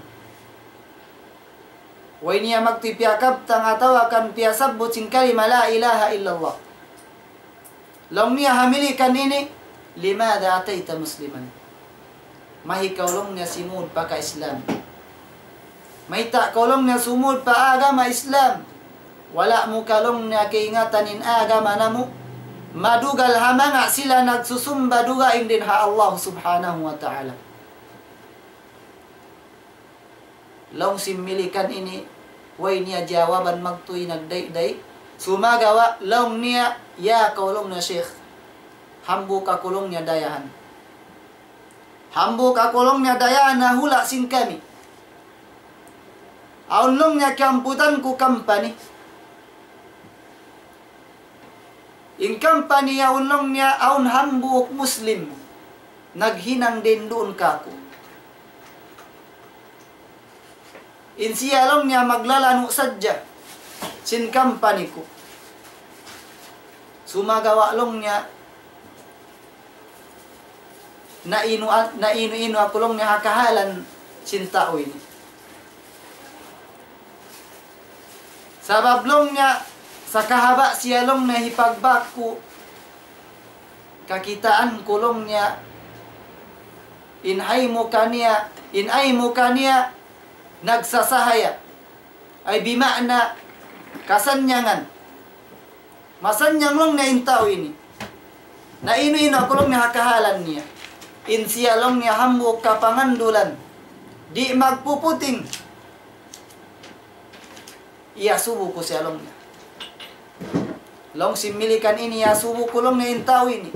Way niya magtuy piyakabtang atawa kan piyasabbut sin kalima la ilaha illallah. Laung niya ha Milikan ini, "لماذا أتيت مسلما؟" Mahi kaw, laung niya, simūd pa ka-Islam? Mayta' kaw, laung niya, sumūd pa agama Islam? Wala' mu ka, laung niya, kaingatan in agama namu' madugal ha manga sila nagsusumba dugaing dayn ha Allah Subhanahu wa Ta'ala? Laung sin Milikan ini, way niya jawaban magtuy nagdayday. Sumagawa', laung niya, "Ya kaw," laung niya, "Sheikh, hambuuk aku," laung niya, "dayahan. Hambuuk aku," laung niya, "dayahan ha hula' sin kami. Awn," laung niya, "kiyamputan ku company. In company yaun," laung niya, "awn hambuuk Muslim naghinang dayn duun kāku'. In siya," laung niya, "maglalanu' sadja sin company ku. Sumagawa'," laung niya, "nainu-, nainu-inu aku," laung niya, "ha kahalan sin tau ini. Sabab," laung niya, "sa kahaba' siya," laung niya, "hipagbak ku, kakitaan ku," laung niya, "in aymu kaniya, in aymu kaniya nagsasahaya." Ay bima'na kasannyangan. Masanyang, laung niya, in tau ini. Nainu-inu aku, laung niya, ha kahalan niya. In siya laung niya hambuuk kapangandulan, di' magpuputing. Iyasubu ku siya laung niya. Laung sin milikan ini, iyasubu ku laung niya in tau ini.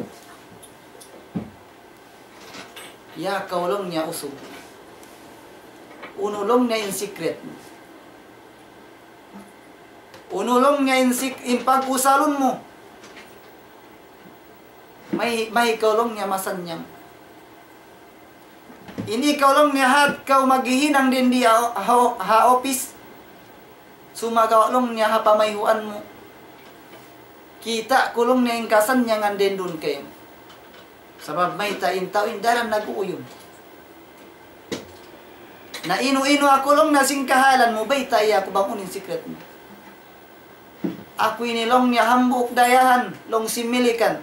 Ya kaw laung niya usug. Unu laung niya in secret mu. Unu laung niya in sik-, in pag-usalun mu. May, may kaw laung niya masannyang. Ini kaw laung niya hat kaw maghihinang dindi ha, ha, ha office. Sumagawa' laung niya ha pamayhuan mu. Kita' ku laung niya in kasannyangan dindun kaymu. Sabab mayta' in tau in daran nag-uuyum. Na inu-inu aku laung niya sin kahalan mu, baytai aku bang unu in secret mu. Aku ini laung niya hambuuk dayahan, laung sin milikan.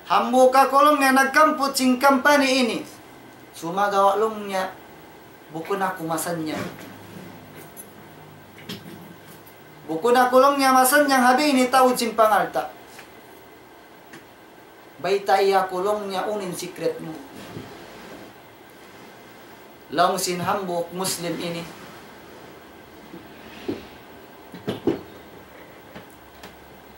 Hambuuk aku laung niya nagkamput sin company ini. Sumagawa' laung niya, bukun aku masannyang. Bukun aku laung niya masannyang ha biyayta' ini tau sin pangalta'. Baytai aku laung niya unu in secret mu. Laung sin hambuuk Muslim ini.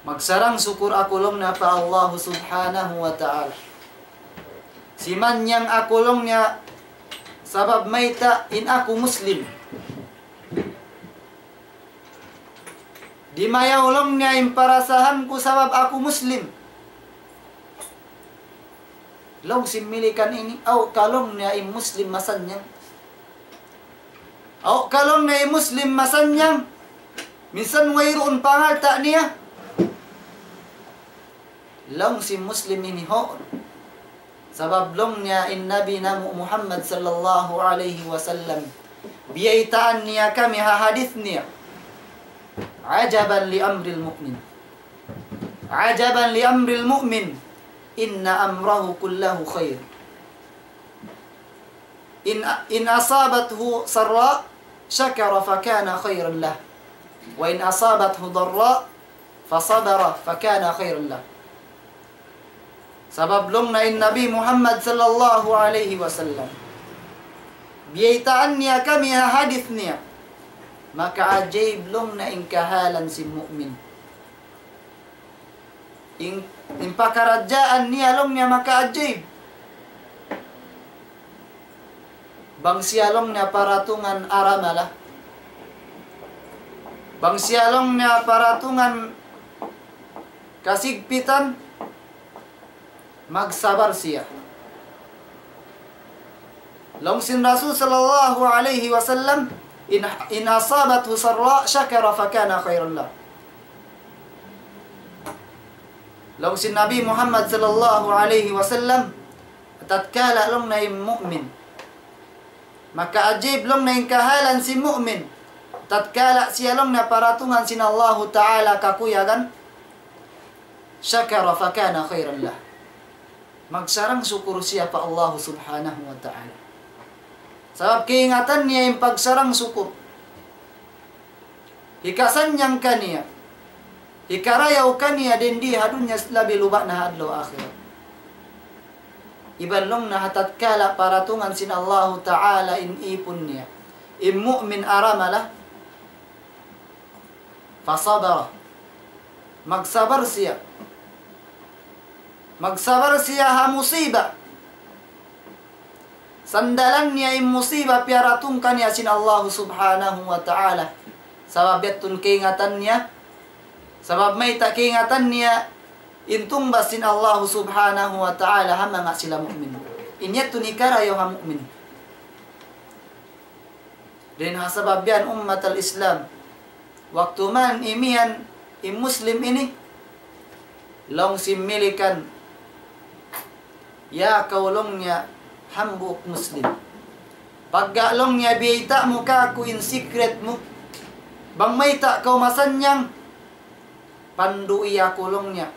Magsarang sukur aku laung niya pa Allah Subhanahu wa Ta'ala. Simannyang aku laung niya sabab mayta' in aku Muslim. Dimayaw laung niya in parasahan ku sabab aku Muslim. Laung sin milikan ini, aw ka laung niya in Muslim masannyang. Aw ka laung niya in Muslim masannyang. Minsan wayruun pangalta' niya. Laung sin Muslim ini, huun. Sabab laung niya in Nabi namu' Muhammad sallallahu alayhi wasallam, biyaytaan niya kami ha hadith niya. عجبا لأمر المؤمن. عجبا لأمر المؤمن. إن أمره كله خير. إن، إن أصابته سراء شكر فكان خيرا له، وإن أصابته ضراء فصبر فكان خيرا له. Sabab laung niya in Nabi Muhammad sallallahu alayhi wasallam, biyaytaan niya kami ha hadith niya, makaajaib laung niya in kahalan sin mu'min. In, in pakaradjaan niya laung niya makaajaib. Bang siya laung niya paratungan aramala. Bang siya laung niya paratungan kasigpitan, magsabar siya. Laung sin Rasul sallallahu alayhi wasallam, إن، إن أصابته سراء شكر فكان خيرا له. Laung sin Nabi Muhammad sallallahu alayhi wasallam, tatkala laung niya in mu'min, makaajaib laung niya in kahalan sin mu'min, tatkala siya laung niya paratungan sin Allahu Ta'ala kakuyagan, شكر فكان خيرا له. Magsarang sukur siya pa Allah Subhanahu wa Ta'ala. Sabab kaingatan niya in pagsarang sukur. Hikasannyang kaniya. Hikarayaw kaniya dindi ha dunya labi luba' na ha adlaw akhirat. Iban laung niya ha tatkala paratungan sin Allahu Ta'ala in ipun niya. In mu'min aramala. فصبر. Magsabar siya. Magsabar siya ha musiba. Sandalan niya in musiba piyaratung kaniya sin Allahu Subhanahu wa Ta'ala. Sabab yadtu in kaingatan niya. Sabab mayta' kaingatan niya in tungbas sin Allahu Subhanahu wa Ta'ala ha manga sila mu'min. In yadtu in hikarayaw ha mu'min. Dayn ha sabab yan ummat al-Islam. Waktu man imiyan in Muslim ini, laung sin milikan, ya kaw laung niya hambuuk Muslim. Pagga laung niya biyayta' mu kāku' in secret mu. Bang mayta' kaw masannyang, pandu'i aku laung niya.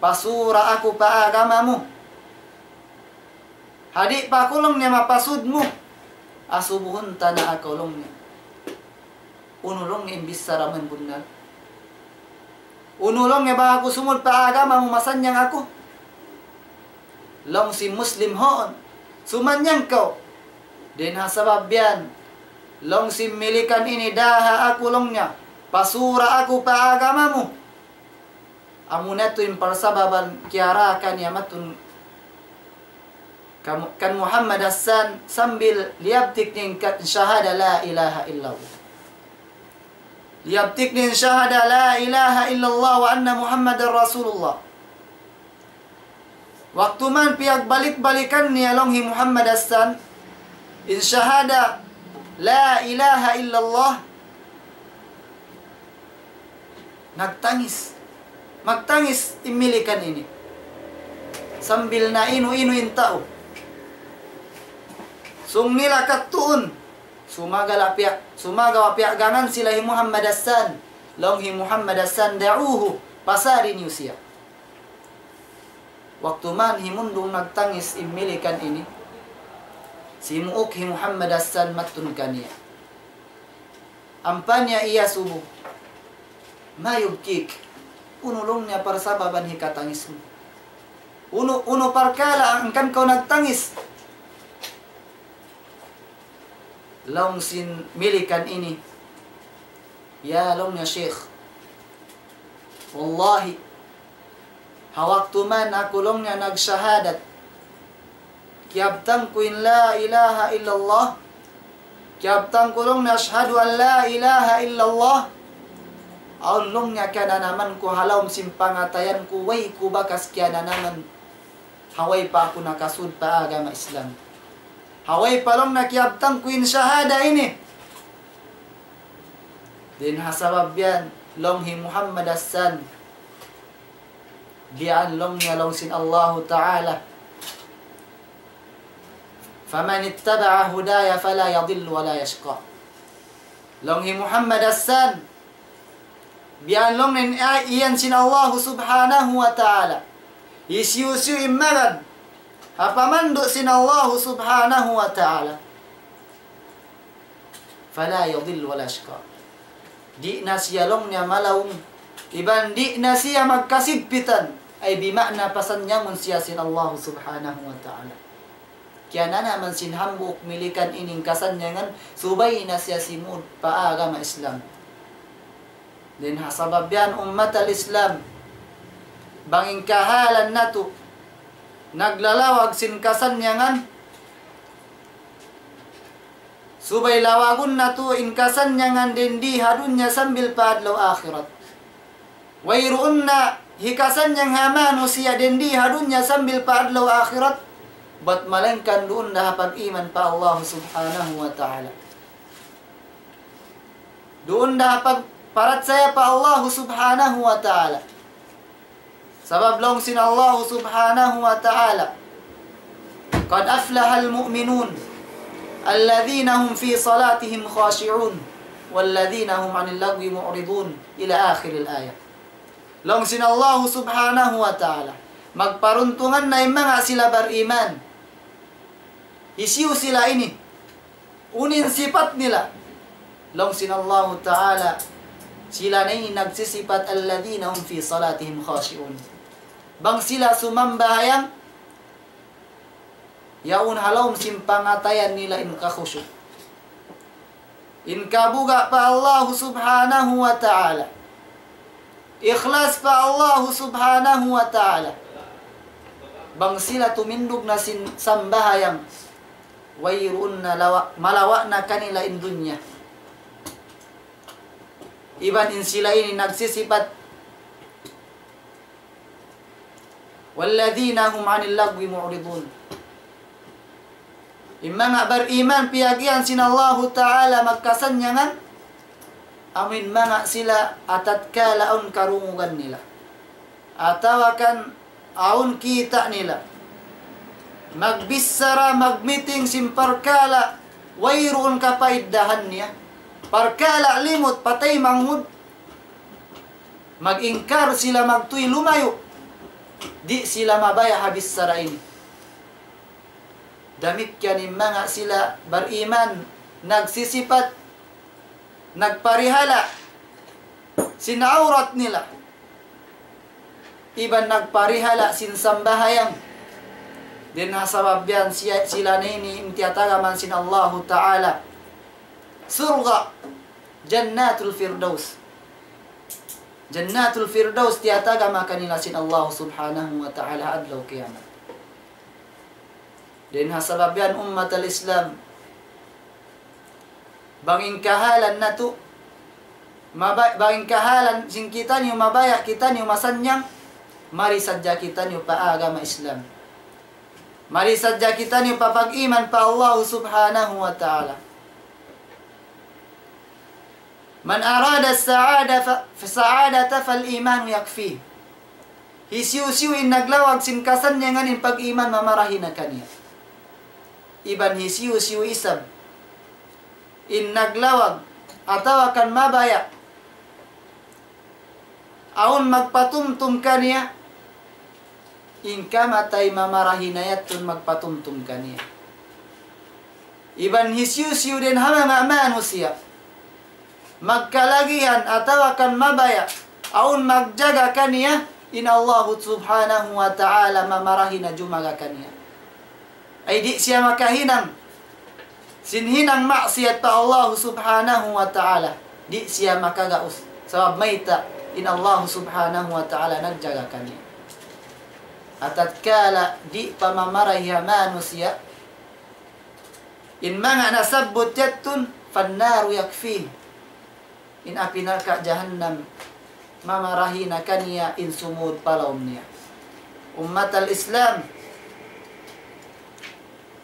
Pasura aku pa agama mu. Ha di' pa aku laung niya mapasud mu, asubuhun ta na aku laung niya. Unu laung niya in bichara mu in bunnal? Unu laung niya bang aku sumud pa agama mu masannyang aku? Laung sin Muslim, huun. Sumannang kaw. Dayn ha sabab yan, laung sin Milikan ini, daaha aku laung niya, pasura aku pa agama mu. Amuna tuud in parsababan kiyarakan niya matun kan Muhammad Hassan sambil liyabtik niya in ka-, shahada la ilaha illallah. Liyabtik niya in shahada la ilaha illallah wa anna Muhammadar Rasulullah. Waktu man piyagbalik-balikan niya laung hi Muhammad Hassan in shahada la ilaha illallah, nagtangis. Magtangis in Milikan ini. Sambil nainu-inu in tau. Sung nila kadtuun. Sumagawa' piya-, sumagawa' piyaggangan sila hi Muhammad Hassan. Laung hi Muhammad Hassan, "Da'uhu, pasari niyu siya." Waktu man himundung nagtangis in Milikan ini, simuuk hi Muhammad Hassan matun kaniya. Ampa niya iyasubu, "Ma yubkik?" Unu laung niya parsababan hikatangis mu? Unu, unu parkala' hangkan kaw nagtangis? Laung sin Milikan ini, "Ya," laung niya, "Sheikh, wallahi, ha waktu man aku," laung niya, "nagshahadat, kiyabtang ku in la ilaha illallah, kiyabtang ku," laung niya, "ashhadu an la ilaha illallah, awn," laung niya, "kiyananaman ku ha lawm sin pangatayan ku, way ku bakas kiyananaman ha way pa aku nakasud pa agama Islam. Ha way pa," laung niya, "kiyabtang ku in shahada ini." Dayn ha sabab yan, laung hi Muhammad Hassan, biyaan laung niya laung sin Allahu Ta'ala, "فمن اتبع هداي فلا يضل ولا يشقى." Laung hi Muhammad Hassan, biyaan laung niya in a-, iyan sin Allahu Subhanahu wa Ta'ala. Hisiyu-siyu in magan ha pamandu' sin Allahu Subhanahu wa Ta'ala, "فلا يضل ولا يشقى." Di' na siya laung niya malawung, iban di' na siya magkasigpitan, ay bima'na pasannyangun siya sin Allahu Subhanahu wa Ta'ala. Kiyananaman sin hambuuk Milikan ini in kasannyangan, subay na siya simud pa agama Islam. Dayn ha sabab yan, ummat al-Islam, bang in kahalan natu' naglalawag sin kasannyangan, subay lawagun natu' in kasannyangan dayn di ha dunya sambil pa adlaw akhirat. Wayruun na hikasannyang ha manusiya' dayn di ha dunya sambil pa adlaw akhirat, bat malaingkan duun da ha pag-iman pa Allah Subhanahu wa Ta'ala. Duun da ha pagparachaya pa Allah Subhanahu wa Ta'ala. Sabab laung sin Allah Subhanahu wa Ta'ala, "قد أفلح المؤمنون الذين هم في صلاتهم خاشعون والذين هم عن اللغو معرضون" إلى آخر الآية. Laung sin Allah Subhanahu wa Ta'ala, "Magparuntungan na in manga sila bariman." Hisiyu sila ini? Unu in sipat nila? Laung sin Allahu Ta'ala, sila na in nagsisipat, "الذين هم في صلاتهم خاشعون." Bang sila sumambahayang, yaun ha lawm sin pangatayan nila in kakhusyu'. In kabuga' pa Allahu Subhanahu wa Ta'ala. Ikhlas pa Allahu Subhanahu wa Ta'ala. Bang sila tumindug na sin sambahayang, wayruun na lawa-, malawa' na kanila in dunya. Iban in sila ini nagsisipat, "والذين هم عن اللغو معرضون." In manga bariman, piyag-iyan sin Allahu Ta'ala magkasannyangan, amu in manga sila atatkala awn karungugan nila, atawa kan awn kita' nila, magbichara, magmiting sin parkala' wayruun kapaiddahan niya, parkala' limut, patay manghud, mag-ingkar sila, magtuy lumayu', di' sila mabaya' ha bichara ini. Damikkiyan in manga sila bariman, nagsisipat, nagparihala' sin awrat nila, iban nagparihala' sin sambahayang. Dayn ha sabab yan siya, sila na ini in tiyatagama sin Allahu Ta'ala surga', Jannatul Firdaus. Jannatul Firdaus tiyatagama kanila sin Allah Subhanahu wa Ta'ala ha adlaw kiyamat. Dayn ha sabab yan, ummat al-Islam, bang in kahalan natu', maba-, bang in kahalan sin kitaniyu mabaya' kitaniyu masannyang, mari sadja kitaniyu pa agama Islam. Mari sadja kitaniyu pa pag-iman pa Allah Subhanahu wa Ta'ala. من أراد السعادة ف-، السعادة فالإيمان يكفيه. Hisiyu-siyu in naglawag sin kasannyangan, in pag-iman mamarahi na kaniya. Iban hisiyu-siyu isab in naglawag atawa kan mabaya' awn magpatumtum kaniya, in kamatay mamarahi na yadtu in magpatumtum kaniya. Iban hisiyu-siyu dayn ha manga manusiya' magkalagihan atawa kan mabaya' awn magjaga kaniya, in Allahu Subhanahu wa Ta'ala mamarahi na jumaga kaniya. Ay di' siya makahinang sin hinang maksiyat pa Allah Subhanahu wa Ta'ala. Di' siya makagaus. Sabab mayta', in Allah Subhanahu wa Ta'ala nagjaga kaniya. Atatkala di' pa mamarahi ha manusiya', in manga nasabbut yadtu, فالنار يكفيه. In api narka' jahannam, mamarahi na kaniya in sumud pa lawm niya. Ummat al-Islam,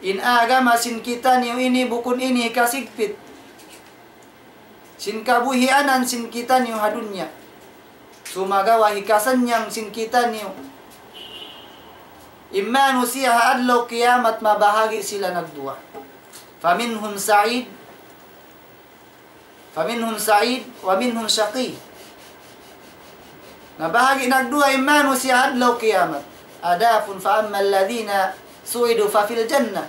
in agama sin kitaniyu ini bukun ini hikasigpit sin kabuhianan sin kitaniyu ha dunya. Sumagawa' hikasannyang sin kitaniyu in manusiya' ha adlaw kiyamat mabahagi' sila nagduwa. فمنهم سعيد فمنهم سعيد ومنهم شقي. Nabahagi' nagduwa in manusiya' ha adlaw kiyamat. Adapun فأما الذين سعدوا ففي الجنة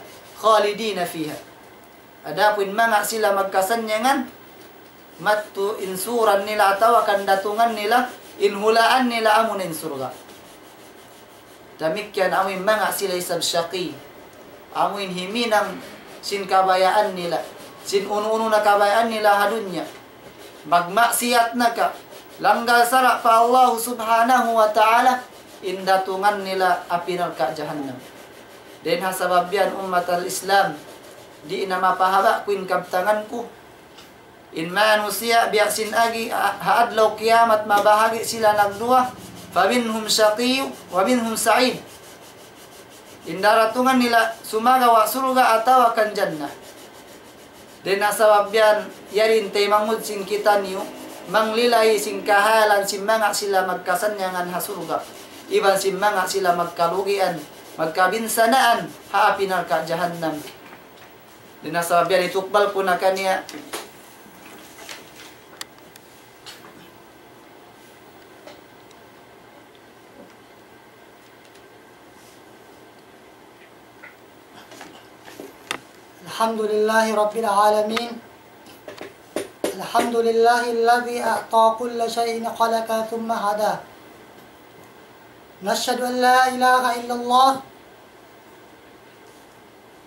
خالدين فيها. Adapun manga sila magkasannyangan, madtu in suran nila atawa kan datungan nila, in hulaan nila amuna in surga'. Damikkiyan amu in manga sila isab shaqi. Amu in himinang sin kabayaan nila, sin unu-unu na kabayaan nila ha dunya. Magmaksiyat na ka, langgal sara' pa Allah Subhanahu wa Ta'ala, in datungan nila api narka' jahannam. Dayn ha sabab yan, ummat al-Islam, di' na mapahaba' ku in kabtangan ku. In manusiya' biya' sin agi, ha, ha adlaw kiyamat mabahagi' sila nagduwa, فمنهم شقي ومنهم سعيد. In daratungan nila sumagawa' surga' atawa kan jannah. Dayn ha sabab yan, yari in taymanghud sin kitaniyu, manglilay sin kahalan sin manga sila magkasannyangan ha surga', iban sin manga sila magkalugian, magkabinsanaan ha api narka' jahannam. Dayn ha sabab yan, itukbal ku na kaniya. الحمد لله رب العالمين. الحمد لله الذي أعطى كل شيء خلقه ثم هداه. نشهد أن لا إله إلا الله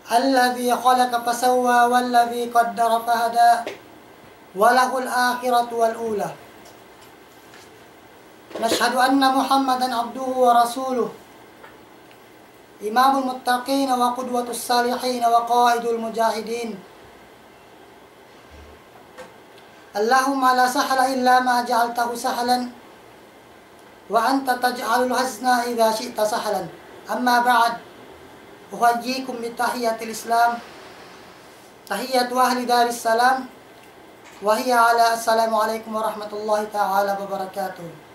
الذي خلق فسوى والذي قدر فهدى وله الآخرة والأولى. نشهد أن محمدا عبده ورسوله إمام المتقين وقدوة الصالحين وقائد المجاهدين. اللهم لا سهل إلا ما جعلته سهلا وأنت تجعل الحزن إذا شئت سهلا. أما بعد، أحييكم بتحية الإسلام، تحية أهل دار السلام، وهي على السلام عليكم ورحمة الله تعالى وبركاته.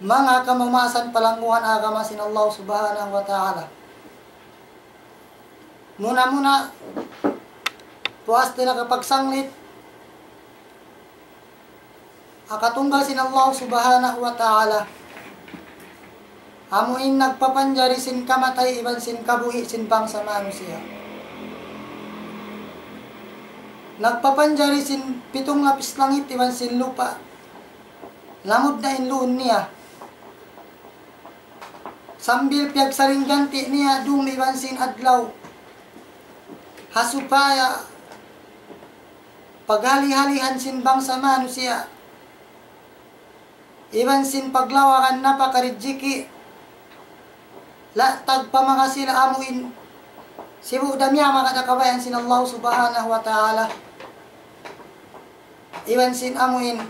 Manga kamaasan palangguhan agama sin Allah Subhanahu wa Ta'ala. Muna-muna, puas dayn ha kapagsanglit ha katunggal sin Allah Subhanahu wa Ta'ala. Amu in nagpapanjari sin kamatay iban sin kabuhi' sin bangsa manusiya'. Nagpapanjari sin pitung lapis langit iban sin lupa'. Lamud na in luun niya. Sambil piyagsaringganti' niya dum iban sin adlaw, ha supaya paghali-halihan sin bangsa manusiya', iban sin paglawagan napaka rijiki', la tagpa manga sila amuin sibu' da miyamagad ha kabayaan sin Allah Subhanahu wa Ta'ala. Iban sin amuin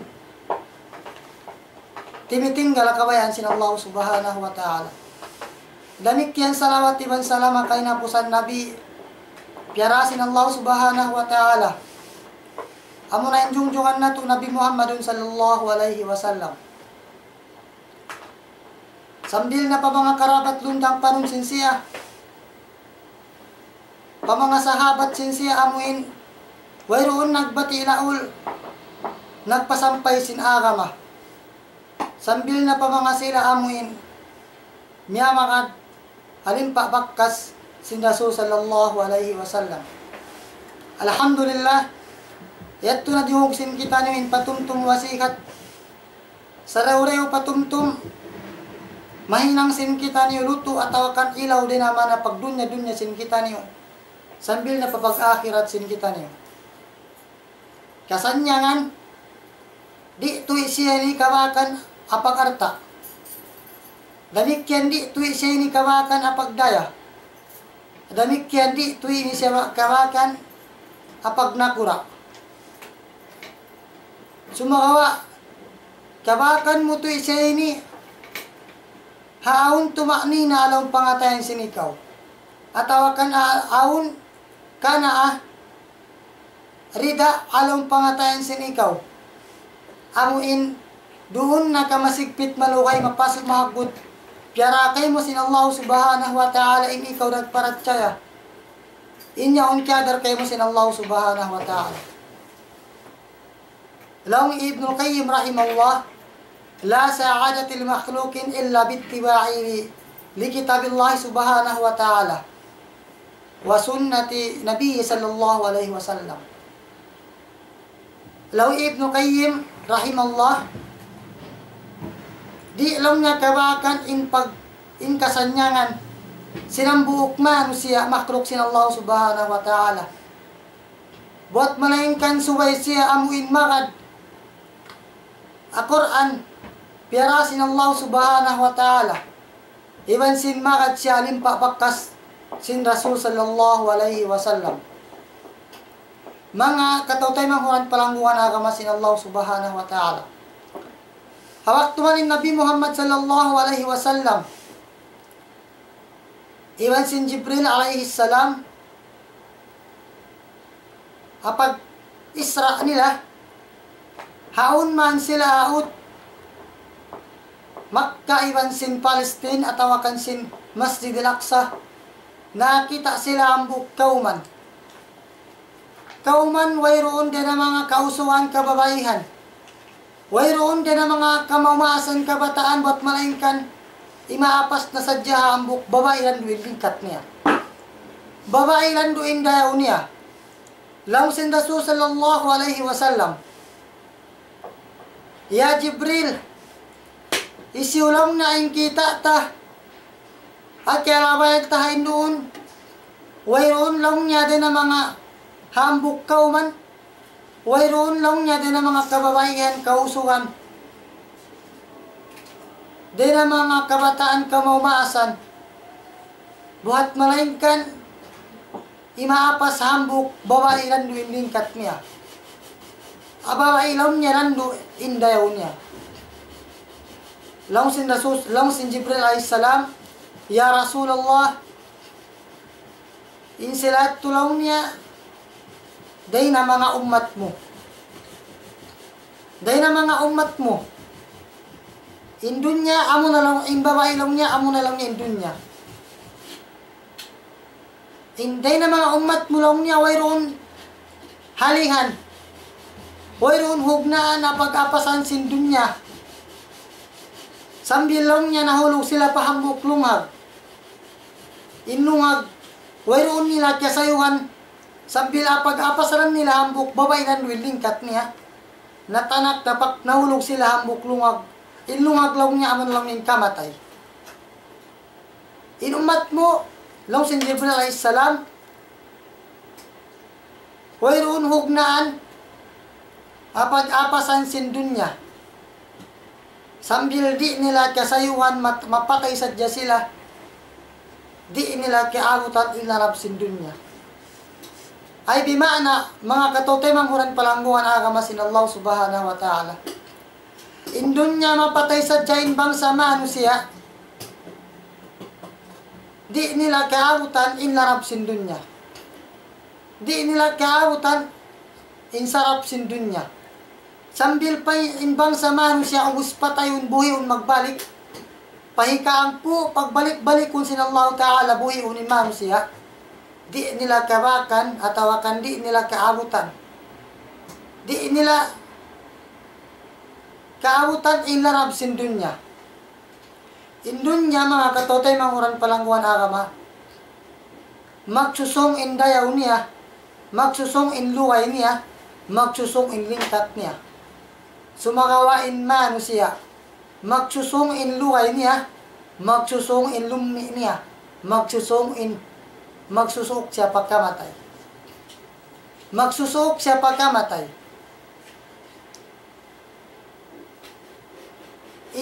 timitinggal ha kabayaan sin Allah Subhanahu wa Ta'ala. Damikkiyan salawat iban salam ha kahinapusan Nabi, piyara sin Allah Subhanahu wa Ta'ala. Amuna in jungjungan natu' Nabi Muhammadun sallallahu alayhi wasallam. Sambil na pa manga karabat lundang panun sin siya, pa manga sahabat sin siya amuin wayruun nagbati' laul, nagpasampay sin agama. Sambil na pa manga sila amuin miyamagad ha limpa' bakkas sin Rasul sallallahu alayhi wasallam. Alhamdulillah, yadtu na diyungug sin kitaniyu in patumtum wasikat. Sarayaw-rayaw patumtum, mahinang sin kitaniyu lutu' atawa kan ilaw dayn ha manga pagdunya-dunya sin kitaniyu, sambil na pa pag-akhirat sin kitaniyu. Kasannyangan, di' tuud siya ini kabakan ha pag-alta'. Damikkiyan di' tuud siya ini kabakan ha pagdaya. Damikkiyan di' tuud ini siya kabakan ha pagnakura'. Sumagawa', kabakan mu tuud siya ini ha awn tuma'nina ha lawm pangatayan sin ikaw. Atawa kan a-, awn kana'a rida ha lawm pangatayan sin ikaw. Amuin duun na ka masigpit malugay mapasu' mahaggut. Piyara kaymu sin Allah Subhanahu wa Ta'ala in ikaw nagparachaya. In yaun kiyadar kaymu sin Allah Subhanahu wa Ta'ala. Laung Ibnul Qayyim rahimahullah, لا سعادة لمخلوق إلا باتباع لكتاب الله سبحانه وتعالى وسنة نبيه صلى الله عليه وسلم. Laung Ibnul Qayyim rahimahullah, di' laung niya kabakan in pag-, in kasannyangan sin hambuuk manusiya' makhluk sin Allah Subhanahu wa Ta'ala. Buwat malaingkan subay siya amuin magad ha Qur'an, piyara sin Allah Subhanahu wa Ta'ala. Iban sin magad siya ha limpa' bakkas sin Rasul sallallahu alayhi wasallam. Manga kataw-taymanghuran palanggungan agama sin Allah Subhanahu wa Ta'ala. Ha waktu man in Nabi Muhammad sallallahu alayhi wasallam iban sin Jibril alayhi salam, ha pag-Isra nila, haun man sila ha ut Makkah iban sin Palestine atawa kan sin Masjid Al-Aqsa, nakakita' sila hambuuk kawman. Kawman wayruun dayn ha manga kausugan kababaihan. Wayruun dayn ha manga kamaumaasan kabataan buwat malaingkan imaapas na sadja ha hambuuk babai landu' in lingkat niya. Babai landu' in dayaw niya. Laung sin Rasul sallallahu alayhi wasallam, "Ya Jibril, hisiyu laung niya in kita' ta ha kiyalabayan ta ha yan duun? Wayruun laung niya dayn ha manga hambuuk kawman, wayruun laung niya dayn ha manga kababaihan kausugan, dayn ha manga kabataan kamaumaasan, buwat malaingkan imaapas hambuuk babai landu' in lingkat niya. Babai laung niya landu' in dayaw niya." Laung sin Rasul, laung sin Jibril alayhi salam, "Ya Rasulullah, in sila yadtu laung niya dayn ha manga ummat mu. Dayn ha manga ummat mu. In dunya, amuna laung, in babai laung niya, amuna laung niya in dunya. In dayn ha manga ummat mu laung niya wayruun halihan, wayruun hugnaan ha pag-apasan sin dunya. Sambil laung niya nahulug sila pa hambuuk lungag. In lungag, wayruun nila kiyasayuhan, sambil ha pag-apasan nila hambuuk babai landu' in lingkat niya. Natanak dapak nahulug sila hambuuk lungag. In lungag laung niya amun laung in kamatay." In ummat mu, laung sin Jibril alayhis salam, wayruun hugnaan, apag-apasan sin dunya. Sambil di' nila kasayuhan mat-, mapatay sadja sila, di' nila kiyaabutan in larab sin dunya. Ay bima'na, manga kataymanghuran palangguan agama sin Allah Subhanahu wa Ta'ala. In dunya mapatay sadja in bangsa manusiya', di' nila kiyaabutan in larab sin dunya. Di' nila kiyaabutan in sarap sin dunya. Sambil pa in bangsa manusiya' ubus patayun, buhiun magbalik, pahikaang pu, pagbalik-balikun sin Allah Ta'ala buhiun in manusiya', di' nila kabakan atawa kan di' nila kaabutan. Di' nila kaabutan in larab sin dunya. In dunya, manga kataymanghuran palangguan agama, magsusung in dayaw niya, magsusung in lugay niya, magsusung in lingkat niya. Sumagawa' in manusiya', magsusung in lugay niya, magsusung in lummi' niya, magsusung in, magsusuuk siya pagkamatay. Magsusuuk siya pagkamatay.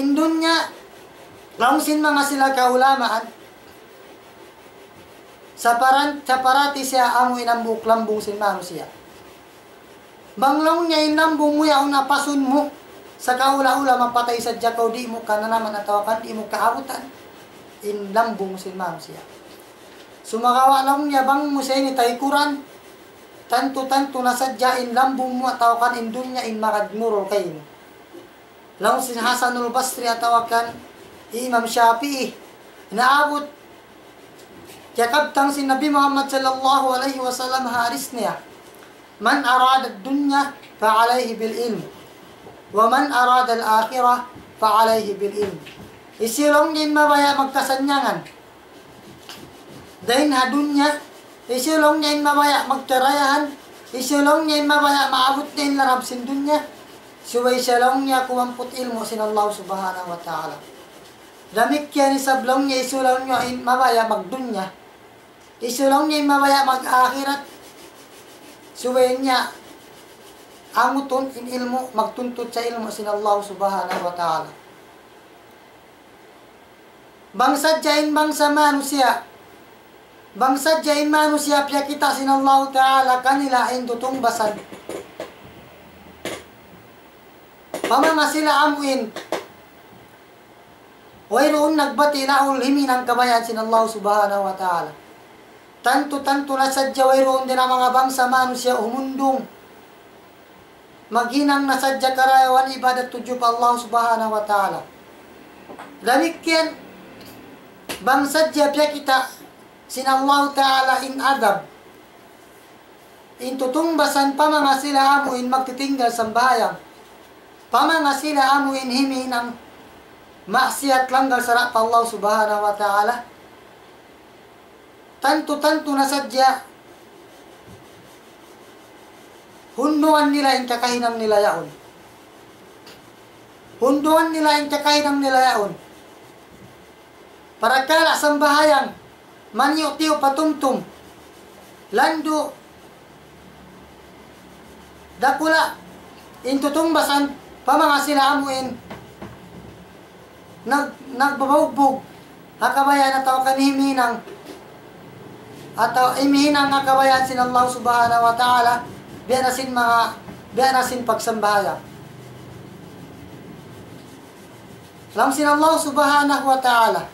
In dunya, laung sin manga sila kaulamaan, saparan-, saparati siya amu in hambuuk lambung sin manusiya'. Bang laung niya in lambung mu yaun apasun mu, sakaula-ula mapatay sadja kaw, di' mu kananaman atawa kan di' mu kaabutan in lambung sin manusiya'. Sumagawa' laung niya bang mu siya ini taykuran, tantu-tantu na sadja in lambung mu atawa kan in dunya in makagmurul kaymu. Laung sin Hasanul Basri atawa kan Imam Shafi'i, naabut kiyakabtang sin Nabi Muhammad sallallahu alayhi wasallam hadis niya, من أراد الدنيا فعليه بالعلم، ومن أراد الآخرة فعليه بالعلم. Hisiyu laung niya in mabaya' magkasannyangan dayn ha dunya, hisiyu laung niya in mabaya' magkarayahan, hisiyu laung niya in mabaya' maabut niya in larab sin dunya, subay siya laung niya kumamput ilmu' sin Allah Subhanahu wa Ta'ala. Damikkiyan isab laung niya hisiyu laung niya in mabaya' magdunya, hisiyu laung niya in mabaya' mag-akhirat, subay niya angutun in ilmu', magtuntut sin ilmu' sin Allah Subhanahu wa Ta'ala. Bang sadja in bangsa manusiya', bang sadja in manusiya' piyakita' sin Allahu Ta'ala kanila in tutungbasan. Pamanga sila amu in wayruun nagbati' laul himinang kabayaan sin Allah Subhanahu wa Ta'ala. Tantu-tantu na sadja wayruun dayn ha manga bangsa manusiya' humundung. Maghinang na sadja karayawan ibadat tudju pa Allah Subhanahu wa Ta'ala. Damikkiyan, bang sadja piyakita' sin Allah Ta'ala in adab, in tutungbasan pamanga sila amu in magtitinggal sambahayang, pamanga sila amu in himinang maksiyat langgal sara' pa Allah Subhanahu wa Ta'ala. Tantu-tantu na sadja hundungan nila in kakahinang nila yaun. Hundungan nila in kakahinang nila yaun. Parakala' sambahayang, maniyu'-tiyu' patumtum, landu', dakula', in tutungbasan pamanga sila amu in nag-, nagbabugbug ha kabayaan atawa kan himihinang, atawa himihinang ha kabayaan sin Allah Subhanahu wa Ta'ala, biya' na sin manga, biya' na sin pagsambahayang. Laung sin Allah Subhanahu wa Ta'ala,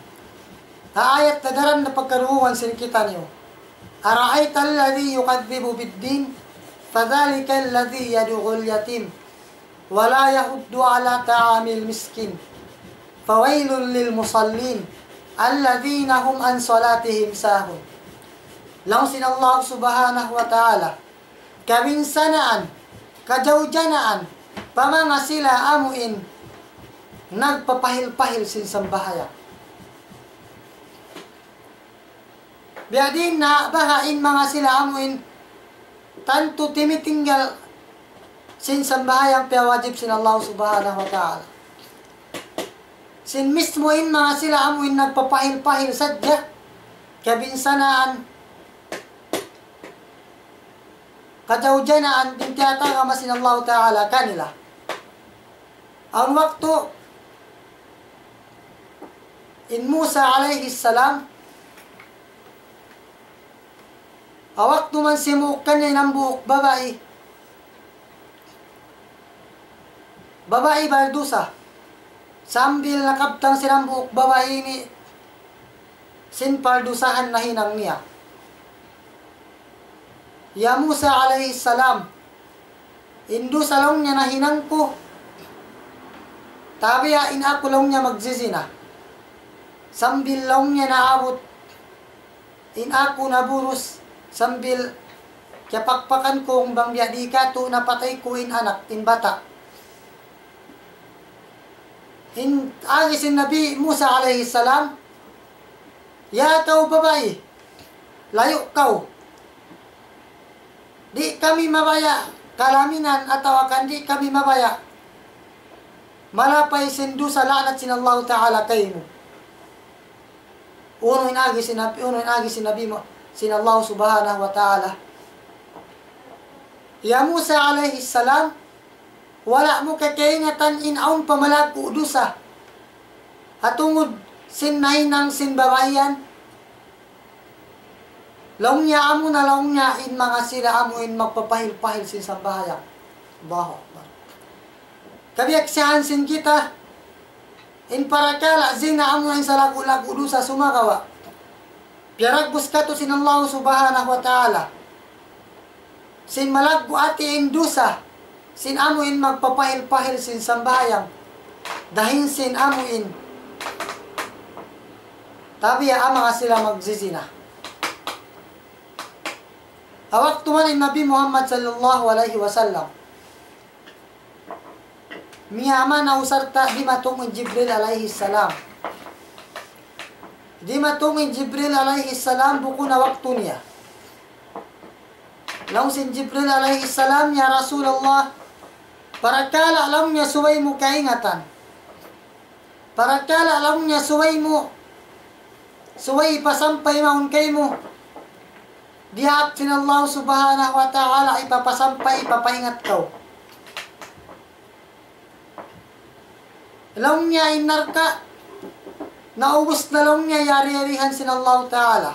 ha ayat nadaran na pagkaruhuan sin kitaniyu, أرأيت الذي يكذب بالدين فذلك الذي يدع اليتيم ولا يحض على طعام المسكين فويل للمصلين الذين هم عن صلاتهم ساهون. Laung sin Allah Subhanahu wa Ta'ala, kabinsanaan, kajawjanaan, pamanga sila amu in nagpapahil-pahil sin sambahayang. Biya' diin na baha' in manga sila amu in tantu timitinggal sin sambahayang piyawajib sin Allah Subhanahu wa Ta'ala. Sin mismu in manga sila amu in nagpapahil-pahil sadja, kabinsanaan, kajawjanaan, in tiyatagama sin Allahu Ta'ala kanila. Awn waktu, in Musa alayhi salam, ha waktu man simuuk kaniya in hambuuk babai, babai baldusa, sambil nakabtang sin hambuuk babai ini sin paldusahan nahinang niya. Ya Musa alayhi salam, in dusa laung niya nahinang ku, tabiya' in aku laung niya magzizina. Sambil laung niya naabut in aku naburus, sambil kiyapakpakan ku bang biya' di' katu' napatay ku in anak, in bata'. In agi sin Nabi Musa alayhi salam, "Ya kaw babai, layu' kaw. Di' kami mabaya' kalaminan atawa kan di' kami mabaya' malapay sin dusa la'nat sin Allahu Ta'ala kaymu." Unu in agi sin Nabi, unu in agi sin Nabi mu, sin Allah Subhanahu wa Ta'ala. Ya Musa alayhi salam, wala' mu kakaingatan in awn pa malaggu' dusa ha tungud sin nahinang sin babai yan? Laung niya, amu na laung niya in manga sila amu in magpapahil-pahil sin sambahayang. Allahu Akbar. Kabiaksahan sin kita, in parakala' zina amu in salaggu'-laggu' dusa sumagawa' piyaragbus katu' sin Allah Subhanahu wa Ta'ala sin malaggu' ati in dusa sin amu in magpapahil-pahil sin sambahayang, dayn sin amu in tabiya' ha manga sila magzizina. Ha waktu man in Nabi Muhammad sallallahu alayhi wasallam, miyamana usarta dimatung in Jibril alayhi salam. Dimatung in Jibril alayhi salam bukun ha waktu niya. Laung sin Jibril alayhi salam, "Ya Rasulullah, parakala' laung niya subay mu kaingatan. Parakala' laung niya subay mu, subay ipasampay mawn kaymu. Diyaak sin Allah Subhanahu wa Ta'ala ipapasampay, ipapaingat kaw." Laung niya in narka', naubus na laung niya yari-yarihan sin Allah Ta'ala.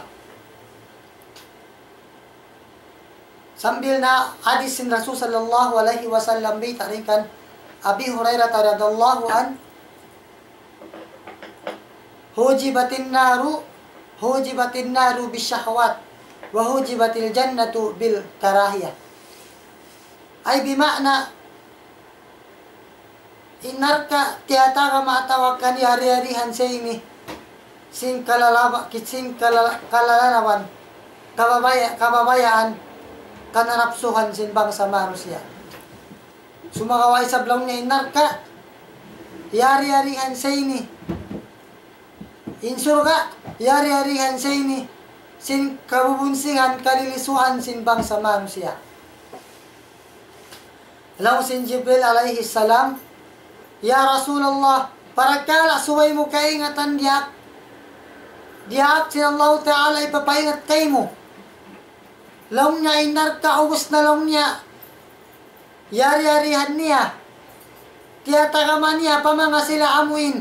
Sambil na hadis sin Rasul sallallahu alayhi wasallam, bayta' dayn kan Abi Hurairah radiyallahu anhu, "حجبت النار، حجبت النار بالشهوات، وحجبت الجنة بالكراهية." Ay bima'na, in narka' tiyatagama atawa kan yari-yarihan sa ini sin kalalaba-, sin kalala-, kalalawan, kababaya-, kababayaan, kananapsuhan sin bangsa manusiya'. Sumagawa' isab laung niya in narka', yari-yarihan sa ini. In surga', yari-yarihan sa ini sin kabubunsingan, kalilisuhan sin bangsa manusiya'. Laung sin Jibril alayhi salam, "Ya Rasulullah, parakala' subay mu kaingatan diyaak, diyaak sin Allahu Ta'ala ipapaingat kaymu." Laung niya in narka' ubus na laung niya yari-yarihan niya, tiyatagama niya pa manga sila amu in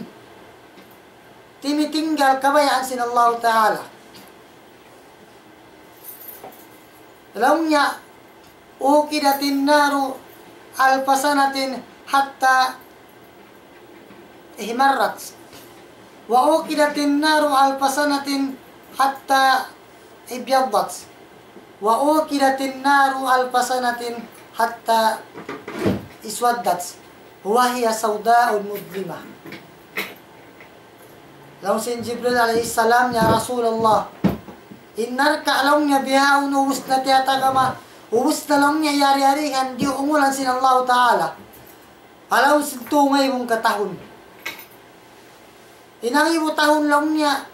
timitinggal kabayaan sin Allahu Ta'ala. Laung niya, "أوقدت النار ألف سنة حتى احمرت، وأوقدت النار ألف سنة حتى ابيضت، وأوقدت النار ألف سنة حتى اسودت، وهي سوداء مظلمة." Laung sin Jibril alayhi salam, "Ya Rasulullah, in narka'," laung niya, "bihaun ubus na tiyatagama, ubus na," laung niya, "yari-yarihan, diyungulan sin Allahu Ta'ala ha lawm sin tū ngaibu katahun. In hangibu tahun," laung niya,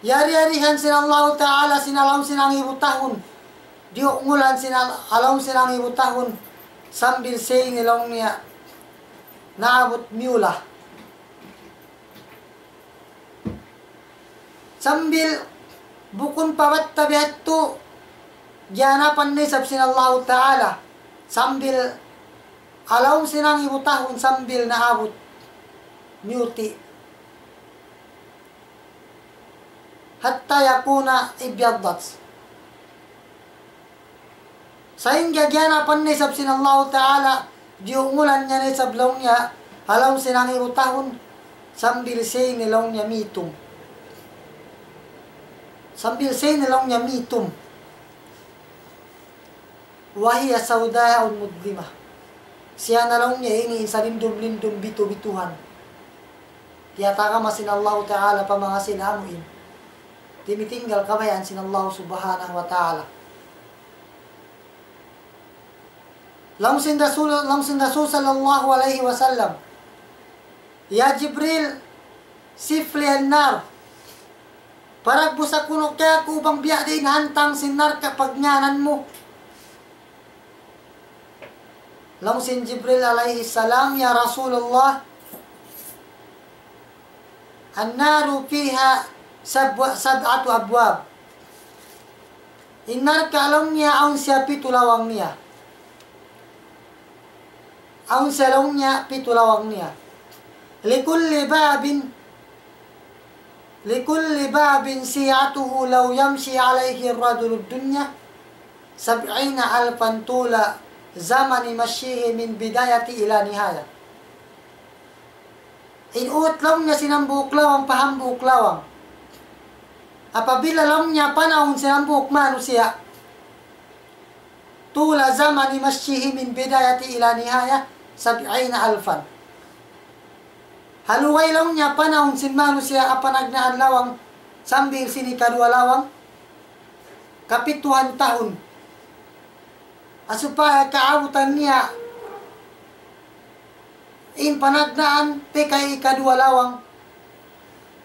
"yari-yarihan sin Allahu Ta'ala sin ha lawm sin hangibu tahun. Diyungulan sin al-, ha lawm sin hangibu tahun. Sambil sa ini," laung niya, "naabut miyula." Sambil bukun pa batta biya' hādtu, giyanapan na isab sin Allahu Ta'ala. Sambil ha lawm sin hangibu tahun sambil naabut miyuti'. حتى يكون ابيضت. Sahingga giyanapan na isab sin Allahu Ta'ala, diyungulan niya na isab laung niya, ha lawm sin hangibu tahun, sambil siya ini laung niya mitum. Sambil siya ini laung niya mitum. وهي سوداء مظلمة. Siya na laung niya ini in salindum-lindum bitu-bituhan. Tiyatagama sin Allahu Ta'ala pa manga sila amu in. Timitinggal kabayaan sin Allah Subhanahu wa Ta'ala. Laung sin Rasul, laung sin Rasul sallallahu alayhi wasallam, "يا جبريل، صف لي النار." Paragbusa kunu' kāku' bang biya' diin hantang sin narka' pagnganan mu. Laung sin Jibril alayhi salam, "يا رسول الله، النار فيها سبع-، سبعة أبواب." In narka' laung niya awn siya pitu lawang niya. Awn siya laung niya pitu lawang niya. لكل باب، لكل باب سعته لو يمشي عليه الرجل الدنيا سبعين ألفا طول زمن مشيه من بداية إلى نهاية. In ut laung niya sin hambuuk lawang pa hambuuk lawang. Apabila laung niya panawun sin hambuuk manusiya', طول زمن مشيه من بداية إلى نهاية سبعين ألفا. Ha lugay laung niya panawun sin manusiya' ha panagnaan lawang sambil sin hikaduwa lawang, kapituhan tahun. Ha supaya kaabutan niya in panagnaan, tikay hikaduwa lawang,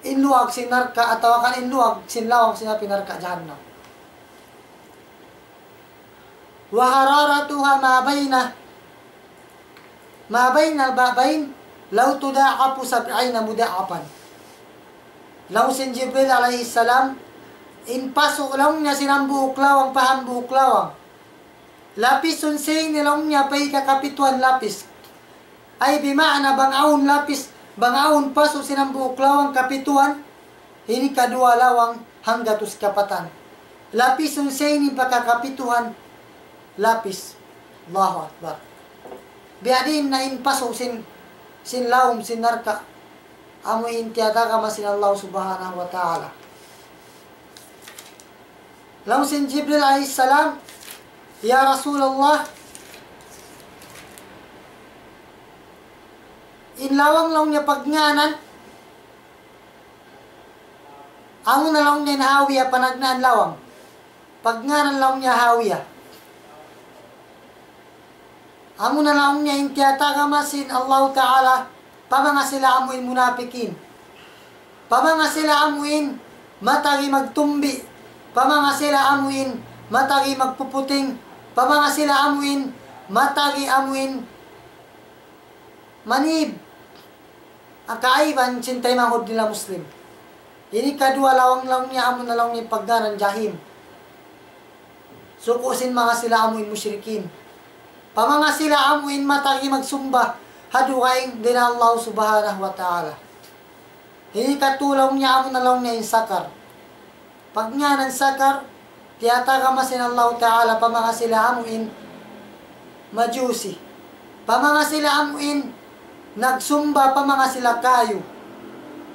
in luag sin narka', atawa kan in luag sin lawang sin api narka' jahannam. وحرارتها ما بين، ما بين البابين لو تضاعف سبعين مضاعفا. Laung sin Jibril alayhi salam, in pasu' laung niya sin hambuuk lawang pa hambuuk lawang, lapisun sin laung niya pa hikakapituhan lapis. Ay bima'na bang awn lapis, bang awn pasu' sin hambuuk lawang kapituhan, ini kaduwa lawang hanggatus kapatan. Lapisun sin ini pa kakapituhan lapis. Allahu Akbar. Biya' diin na in pasu' sin, sin lawm sin narka'. Amu in tiyatagama sin Allah Subhanahu wa Ta'ala. Laung sin Jibril alayhi salam, "Ya Rasulullah, in lawang laung niya pagnganan, amu na laung niya in Hawiya panagnaan lawang. Pagnganan laung niya Hawiya. Amu na laung niya in tiyatagama sin Allahu Ta'ala pa manga sila amu in munapikin. Pa manga sila amu in matagi magtumbi. Pa manga sila amu in matagi magpuputing. Pa manga sila amu in matagi amu in manib." Ha kaaiban sin taymanghud nila Muslim. Ini kaduwa lawang laung niya amu na laung niya pagngānan Jahim. Suku' sin manga sila amu in mushrikin. Pa manga sila amu in matagi magsumba ha dugaing dayn ha Allah Subhanahu wa Ta'ala. Ini katu laung niya amu na laung niya in Sakar. Pagngānan Sakar, tiyatagama sin Allahu Ta'ala pa manga sila amu in Majusi. Pa manga sila amu in nagsumba pa manga sila kayu.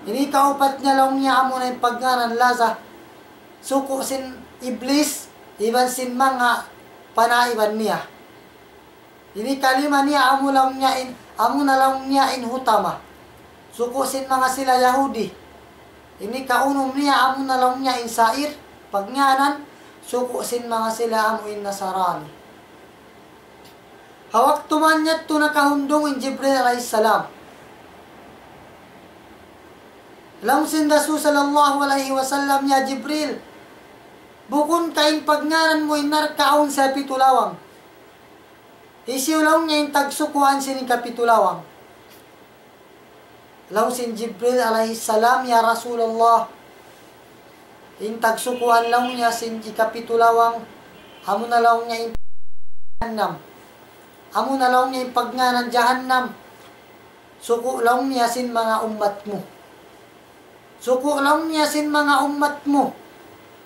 Ini kaupat niya laung niya amu na in pagngānan Laza, suku' sin Iblis, iban sin manga panaiban niya. Ini kalima niya amu laung niya in, amu na laung niya in Hutama. Suku' sin manga sila Yahudi. Ini kaunum niya amu na laung niya in Sair, pagngānan, suku' sin manga sila amu in Nasarani. Ha waktu man yadtu nakahundung in Jibril alayhis salam. Laung sin Rasul sallallahu alayhi wasallam, "Ya Jibril, bukun ka in pagngānan mu in narka' awn siya pitu lawang?" Hisiyu laung niya in tagsukuan sin hikapitu lawang? Laung sin Jibril alayhis salam, "Ya Rasulullah, In tagsukuan laung niya sin ikapitu lawang, amuna laung niya in jahannam. Amuna laung niya in pagngānan jahannam. Suku' laung niya sin manga ummat mu. Suku' laung niya sin manga ummat mu.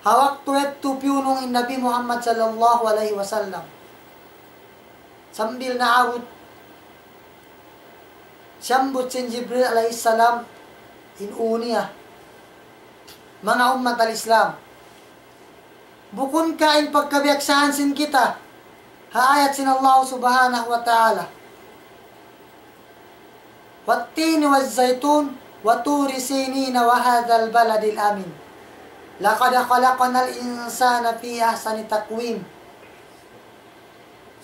Ha waktu yadtu piyunung in Nabi Muhammad sallallahu alayhi wasallam. Sambil naabut, siyambut sin Jibril alayhi salam in ū niya. Manga ummat al-Islam. Bukun ka in pagkabiyaksahan sin kita ha ayat sin Allah subhanahu wa ta'ala. والتين والزيتون وطور سينين وهذا البلد الأمين لقد خلقنا الإنسان في أحسن تقويم.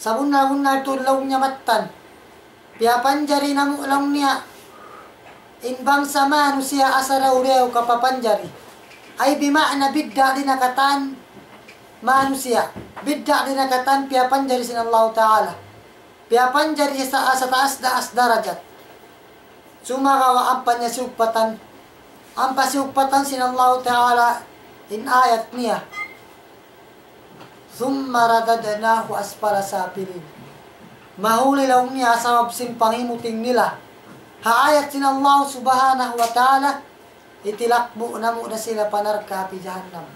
Sabunnal-bunnal tuud laung niya mattan. Piyapanjari namu' laung niya in bangsa manusiya' asal dayaw kapapanjari. Ay bima'na bidda' di' na katan manusiya'. Bidda' di' na katan piyapanjari sin Allahu Ta'ala. Piyapanjari sa, sa taas-taas darajat. Sumagawa' ampa niya siyugpatan. Ampa siyugpatan sin Allahu Ta'ala in ayat niya. ثم رددناه أسفل سافلين. Mahuli laung niya sabab sin pangimuting nila ha ayat sin Allah subhanahu wa ta'ala, hitilakbu' namu' da sila pa narka' api jahannam.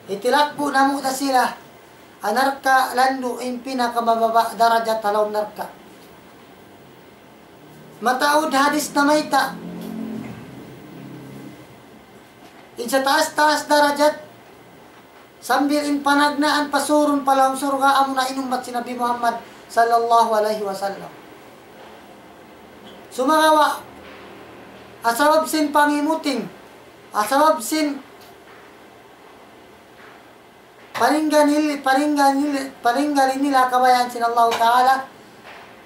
Hitilakbu' namu' da sila ha narka' landu' in pinakamababa' darajat ha lawm narka'. Mataud hadis namayta'. In sa taas-taas darajat, sambil in panagnaan pasurun pa lawm surga' amuna in ummat sin Nabi Muhammad sallallahu alayhi wasallam. Sumagawa', ha sabab sin pangimuting, ha sabab sin paninggal nil-, paninggal nil-, paninggal nila kabayaan sin Allahu Ta'ala,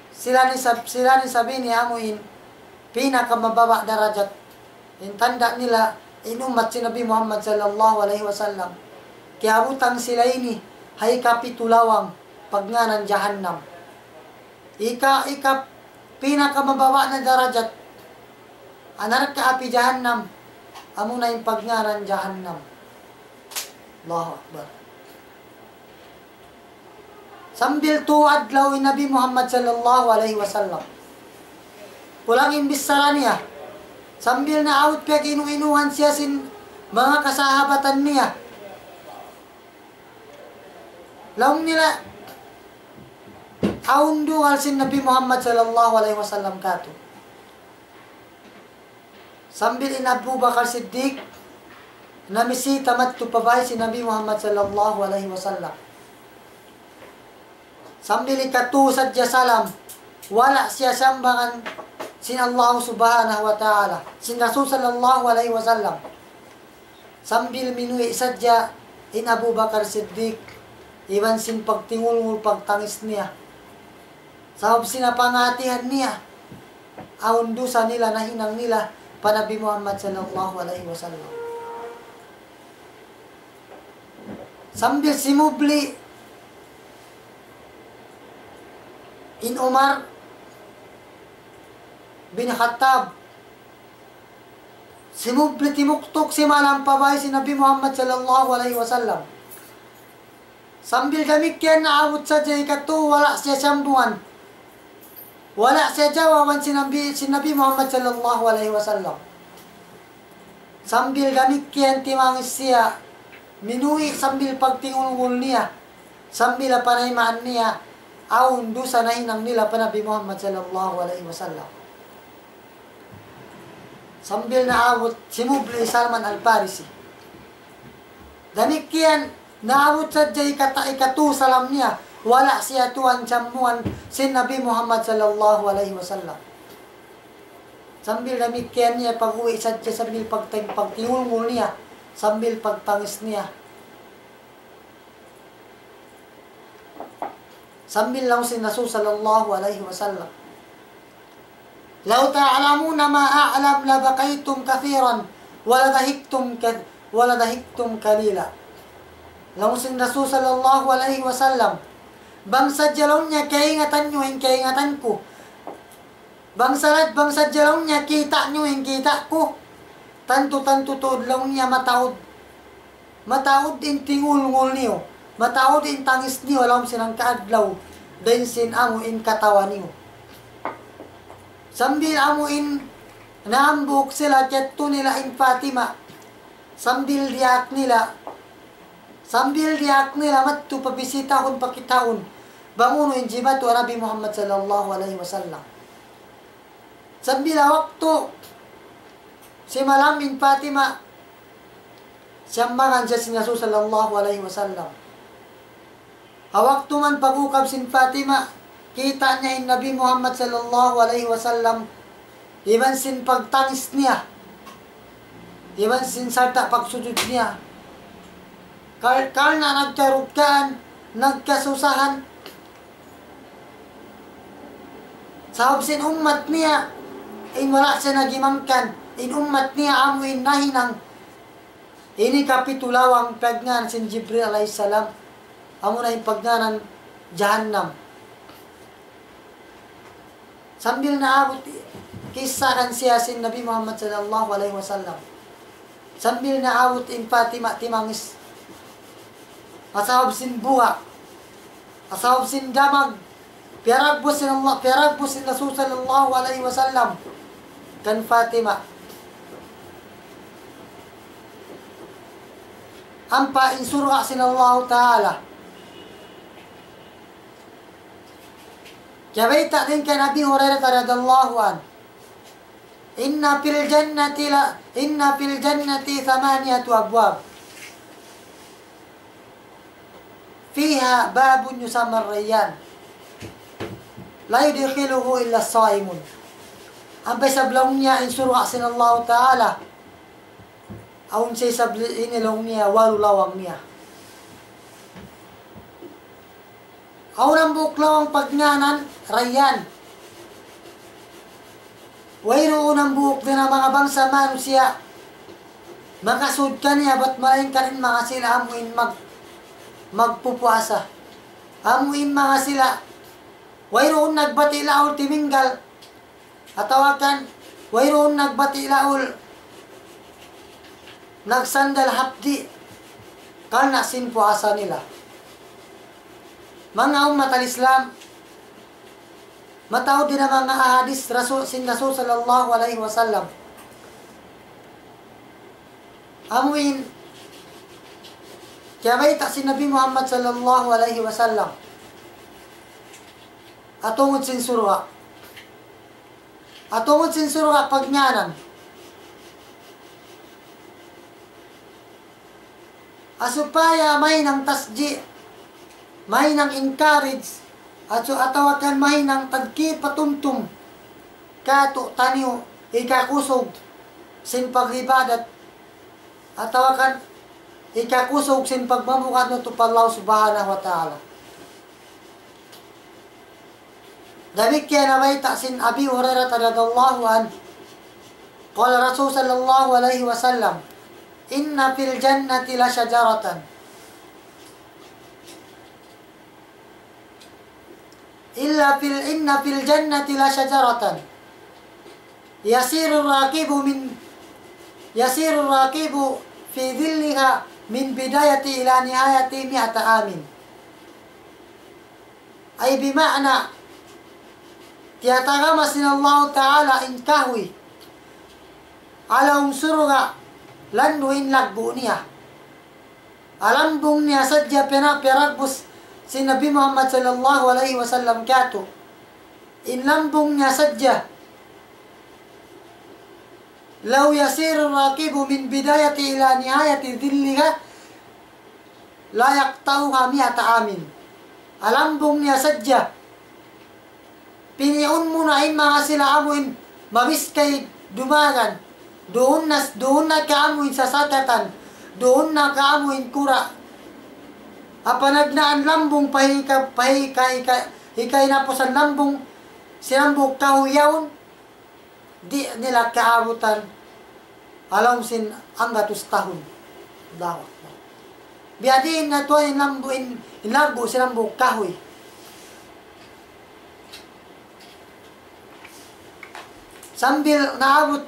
sila ni sab-, sila ni sabi niya amu in pinakamababa' darajat. In tanda' nila, in ummat sin Nabi Muhammad sallallahu alayhi wasallam. Kiyabutang sila ini, ha ikapitu lawang, pagngānan jahannam. Ika, ika, pinakamababa' na darajat. Ha narka' api jahannam, amuna in pagngānan jahannam. Allahu Akbar. Sambil tū adlaw in Nabi Muhammad sallallahu alayhi wasallam. Pulang in bichara niya. Sambil naabut piyag-inu-inuhan siya sin manga kasahabatan niya. Laung nila, awn dugal sin Nabi Muhammad sallallahu alayhi wasallam katu'. Sambil in Abu Bakar Siddiq, namisita madtu pa bāy sin Nabi Muhammad sallallahu alayhi wasallam. Sambil ikatū sadja salam, wala' siya sambangan sin Allah subhanahu wa ta'ala, sin Rasul sallallahu alayhi wasallam. Sambil minuwi' sadja in Abu Bakar Siddiq, iban sin pagtingulngul pagtangis niya. Sabab sin pangatihan niya, awn dusa nila nahinang nila pa Nabi Muhammad sallallahu alayhi wasallam. Sambil simubli in Umar bin Khattab, simubli timuktuk simalam pa bāy sin Nabi Muhammad sallallahu alayhi wasallam. Sambil damikkiyan naabut sadja ikatū, wala' siya sambungan. Wala' siya jawaban sin Nabi, sin Nabi Muhammad sallallahu alayhi wasallam. Sambil damikkiyan timangis siya, minuwi' sambil pagtingulngul niya, sambil panaymaan niya, awn dusa nahinang nila pa Nabi Muhammad sallallahu alayhi wasallam. Sambil naabut, simubli Salman Al-Farisi. Damikkiyan, naabut sadja ikata-, ikatū salam niya, wala' siya tuwan sambungan sin Nabi Muhammad sallallahu alayhi wasallam. Sambil damikkiyan niya pag-uwi' sadja sambil pagtang-, pagtingulngul niya, sambil pagtangis niya. Sambil laung sin Rasul sallallahu alayhi wasallam, لو تعلمون ما أعلم لبكيتم كثيرا ولضحكتم ك-، ولضحكتم قليلا. Laung sin Rasul sallallahu alayhi wasallam, bang sadja laung niya kaingatan niyu in kaingatan ku, bang sa-, bang sadja laung niya kita' niyu in kita' ku, tantu-tantu tuud laung niya mataud Mataud in tingulngul niyu, mataud in tangis niyu ha lawm sin hangka adlaw, dayn sin amu in katawa niyu. Sambil amu in nahambuuk sila kiyadtu nila in Fatima, sambil diyaak nila, sambil diyaak nila madtu pabisitahun, pakitaun bang unu in jimatu ha Nabi Muhammad sallallahu alayhi wasallam. Sambil ha waktu simalam in Fatima, siyambangan siya sin Rasul sallallahu alayhi wasallam. Ha waktu man pag-ukab sin Fatima, kita' niya in Nabi Muhammad sallallahu alayhi wasallam, iban sin pagtangis niya, iban sin sarta' pagsujud niya. Kar-, karna' nagkarugkaan, nagkasusahan, sabab sin ummat niya, in wala' siya nagimangkan, in ummat niya amu in nahinang ini kapitu lawang pagngānan sin Jibril alayhi salam, amu na in pagngānan Jahannam. Sambil naabut, kissahan siya sin Nabi Muhammad sallallahu alayhi wasallam. Sambil naabut in Fatima timangis. Ha sabab sin buga'. Ha sabab sin damag. Piyaragbus sin Allah, piyaragbus sin Rasul sallallahu alayhi wasallam kan Fatima. Ampa in surga' sin Allahu Ta'ala. Kiyabayta' dayn kan Abi Hurairah radiyallahu anhu, إن في الجنة لا، إن في الجنة ثمانية أبواب، فيها باب يسمى الريان، لا يدخله إلا الصائمون. Ampa isab laung niya in surga' sin Allahu Ta'ala, awn siya isab ini laung niya, walu lawang niya. Awn hambuuk lawang pagngānan Rayyan. Wayruun hambuuk dayn ha manga bangsa manusiya' makasud kaniya bat malaingkan in manga sila amu in mag-, magpupuasa. Amu in manga sila wayruun nagbati' laul timinggal. Atawa kan, wayruun nagbati' laul, nagsandal hapdi', karna' sin puasa nila. Manga ummat al-Islam, mataud dayn ha manga ahadis Rasul, sin Rasul sallallahu alayhi wasallam. Amu in kiyabayta' sin Nabi Muhammad sallallahu alayhi wasallam. Ha tungud sin surga'. Ha tungud sin surga' pagngānan. Ha supaya mahinang tasji', mahinang encourage, at su-, atawa kan mahinang tagkit patumtum kātu'niyu hikakusug sin pag-ibadat, atawa kan hikakusug sin pagmamugad natu' pa Allah Subhanahu wa Ta'ala. Damikkiyan nabayta' sin Abi Hurairah radiyallahu anhu. قال رسول صلى الله عليه وسلم: إن في الجنة لشجرة. إلا في ال-، إن في الجنة لشجرة. يسير الراكب من، يسير الراكب في ظلها من بداية إلى نهاية مائة عام. Ay bima'na, tiyatagama sin Allahu Ta'ala in kahuy ha lawm surga', landu' in laggu' niya. Ha lambung niya sadja pina-, piyaragbus sin Nabi Muhammad sallallahu alayhi wasallam kātu'. In lambung niya sadja. لو يسير الراكب من بداية إلى نهاية ظلها لا يقطعها مائة عام. Ha lambung niya sadja. Piniun mu na in manga sila amu in mabiskay dumagan. Duun na, duun na ka amu in sasakatan. Duun na ka amu in kura'. Apanagnaan lambung pa hika-, pa hika-, hika-, hikahinapusan lambung sin hambuuk kahuy yaun. Di' nila kaabutan ha lawm sin hanggatus tahun. Allahu Akbar. Biya' diin na tuwan in lambu-, in, in laggu' sin hambuuk kahuy. Sambil naabut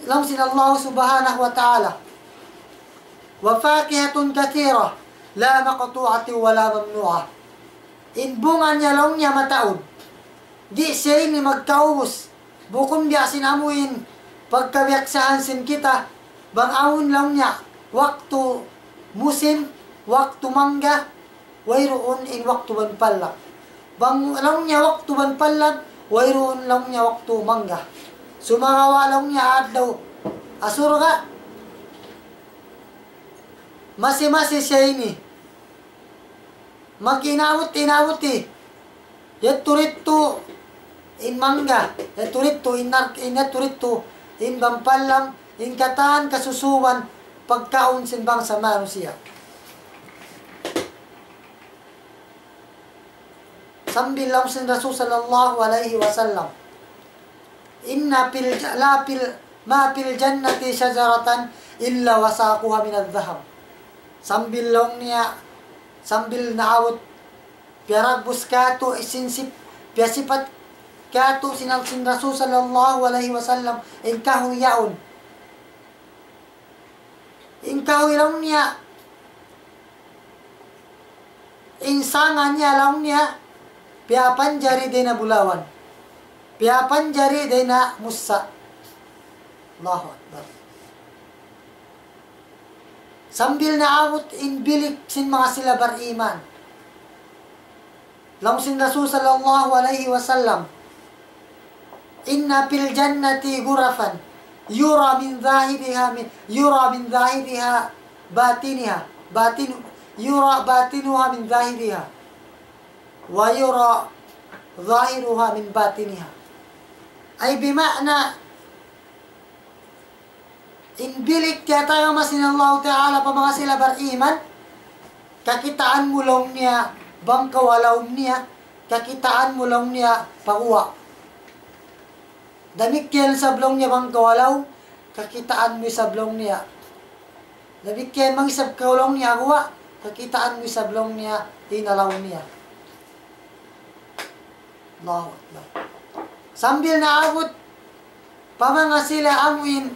laung sin Allah Subhanahu wa Ta'ala. وفاكهة كثيرة لا مقطوعة ولا ممنوعة. In bunga niya laung niya mataud. Di' siya ini magkaubus. Bukun biya' sin amuin pagkabiyaksahan sin kita, bang awn laung niya waktu musim, waktu mangga, wayruun in waktu ban pallag. Bang laung niya waktu ban pallag, wayruun laung niya waktu mangga. Sumagawa' laung niya adlaw ha surga', masi-masi siya ini. Mag-inabut-inabuti. Yadtu didtu in mangga. Yadtu didtu in nar-, in yadtu didtu in ban pallag, in katan kasusuban pagkaun sin bangsa manusiya'. Sambil laung sin Rasul sallallahu alayhi wasallam, إن في الج-، لا في ال-، ما في الجنة شجرة إلا وساقها من الذهب. Sambil laung niya, sambil naabut, piyaragbus katu' sin sip-, piyasipat katu' sin, sin Rasul sallallahu alayhi wasallam, in kahuy yaun. In kahuy laung niya, in sanga niya laung niya, piyapanjari dayn ha bulawan. Piyapanjari dayn ha mussa. Allahu Akbar. Sambil naabut in bilik sin manga sila bariman. Laung sin Rasul sallallahu alayhi wasallam, إن في الجنة غرفا يرى من ظاهرها من، يرى من ظاهرها باطنها، باطن، يرى باطنها من ظاهرها، ويرى ظاهرها من باطنها. Ay bima'na, in bilik tiyatagama sin Allahu Ta'ala pa manga sila bariman, kakitaan mu laung niya bang kaw ha lawm niya, kakitaan mu laung niya pa guwa'. Damikkiyan isab laung niya bang kaw ha lawm, kakitaan mu isab laung niya. Damikkiyan bang isab kaw laung niya ha guwa', kakitaan mu isab laung niya in ha lawm niya. Allahu Akbar. Sambil naabut pa manga sila amuin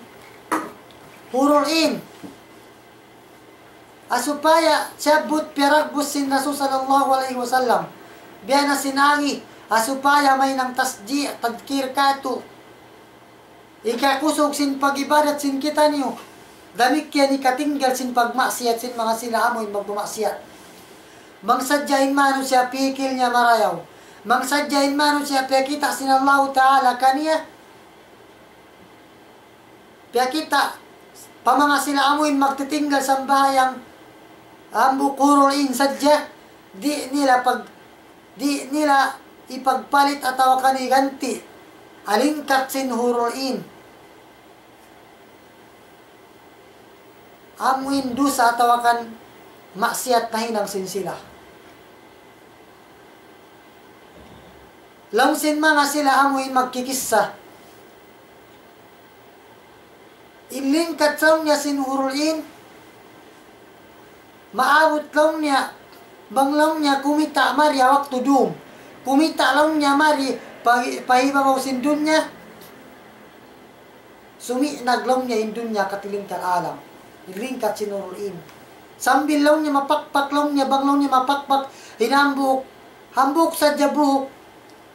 hurul in. Ha supaya siyabbut piyaragbus sin Rasul sallallahu alayhi wasallam. Biya' na sin agi, ha supaya mahinang tasji', tadkir katu'. Hikakusug sin pag-ibadat sin kitaniyu. Damikkiyan hikatinggal sin pagmaksiyat sin manga sila amuin magmamaksiyat. Bang sadja in manusiya' pikil niya marayaw. Bang sadja in manusiya' piyakita' sin Allahu Ta'ala kaniya. Piyakita' pa manga sila amuin magtitinggal sambahayang hambuuk hurul in sadja, di' nila pag-, di' nila ipagpalit atawa kan iganti' ha lingkat sin hurul in. Amuin dusa atawa kan maksiyat nahinang sin sila. Laung sin manga sila amuin magkikissa. In lingkat laung niya sin hurul in, maabut laung niya, bang laung niya kumita' mari ha waktu dum. Kumita' laung niya mari pa, pa hibabaw sin dunya. Sumi'nag laung niya in dunya katilingkal alam. In lingkat sin hurul in. Sambil laung niya mapakpak laung niya, bang laung niya mapakpak in hambuuk, hambuuk sadja buhuk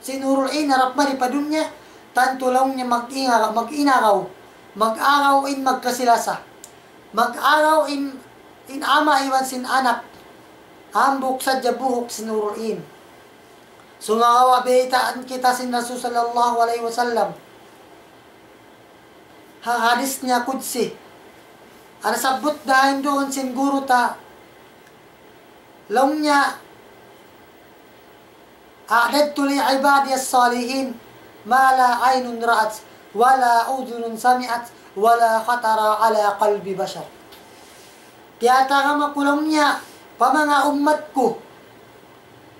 sin hurul in harap mari pa dunya, tantu laung niya mag-inga-, mag-inagaw, mag-agaw in magkasi-lasa. Mag-agaw in, in ama' iban sin anak. Hambuuk sadja buhuk sin hurul in. Sumagawa' biyaytaan kita sin Rasul sallallahu alayhi wasallam. Ha hadis niya qudsi. Nasabbut da ha duun sin guru ta. Laung niya, أعددت لعبادي الصالحين ما لا عين رأت ولا أذن سمعت ولا خطر على قلب بشر. Tiyatagama ku laung niya pa manga ummat ku.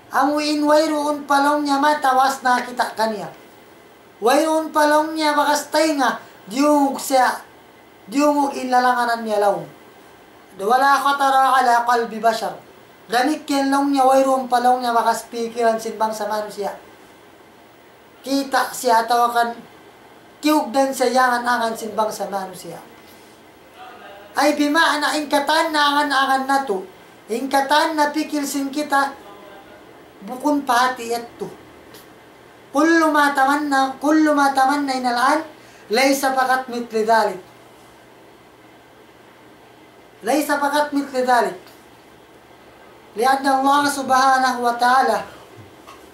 Amu in wayruun pa laung niya mata was nakakita' kaniya. Wayruun pa laung niya bakas taynga, diyungug siya, diyungug in lalanganan niya laung. ولا خطر على قلب بشر. Damikkiyan laung niya wayruun pa laung niya bakas pikilan sin bangsa manusiya'. Kita' siya atawa kan kiyugdan siya in angan-angan sin bangsa manusiya'. Ay bima'na in katan na angan-angan natu', in katan na pikil sin kita, bukun pa hati yadtu. كل ما تمنى، كل ما تمنينا الآن ليس فقط مثل ذلك. ليس فقط مثل ذلك. لأن الله سبحانه وتعالى،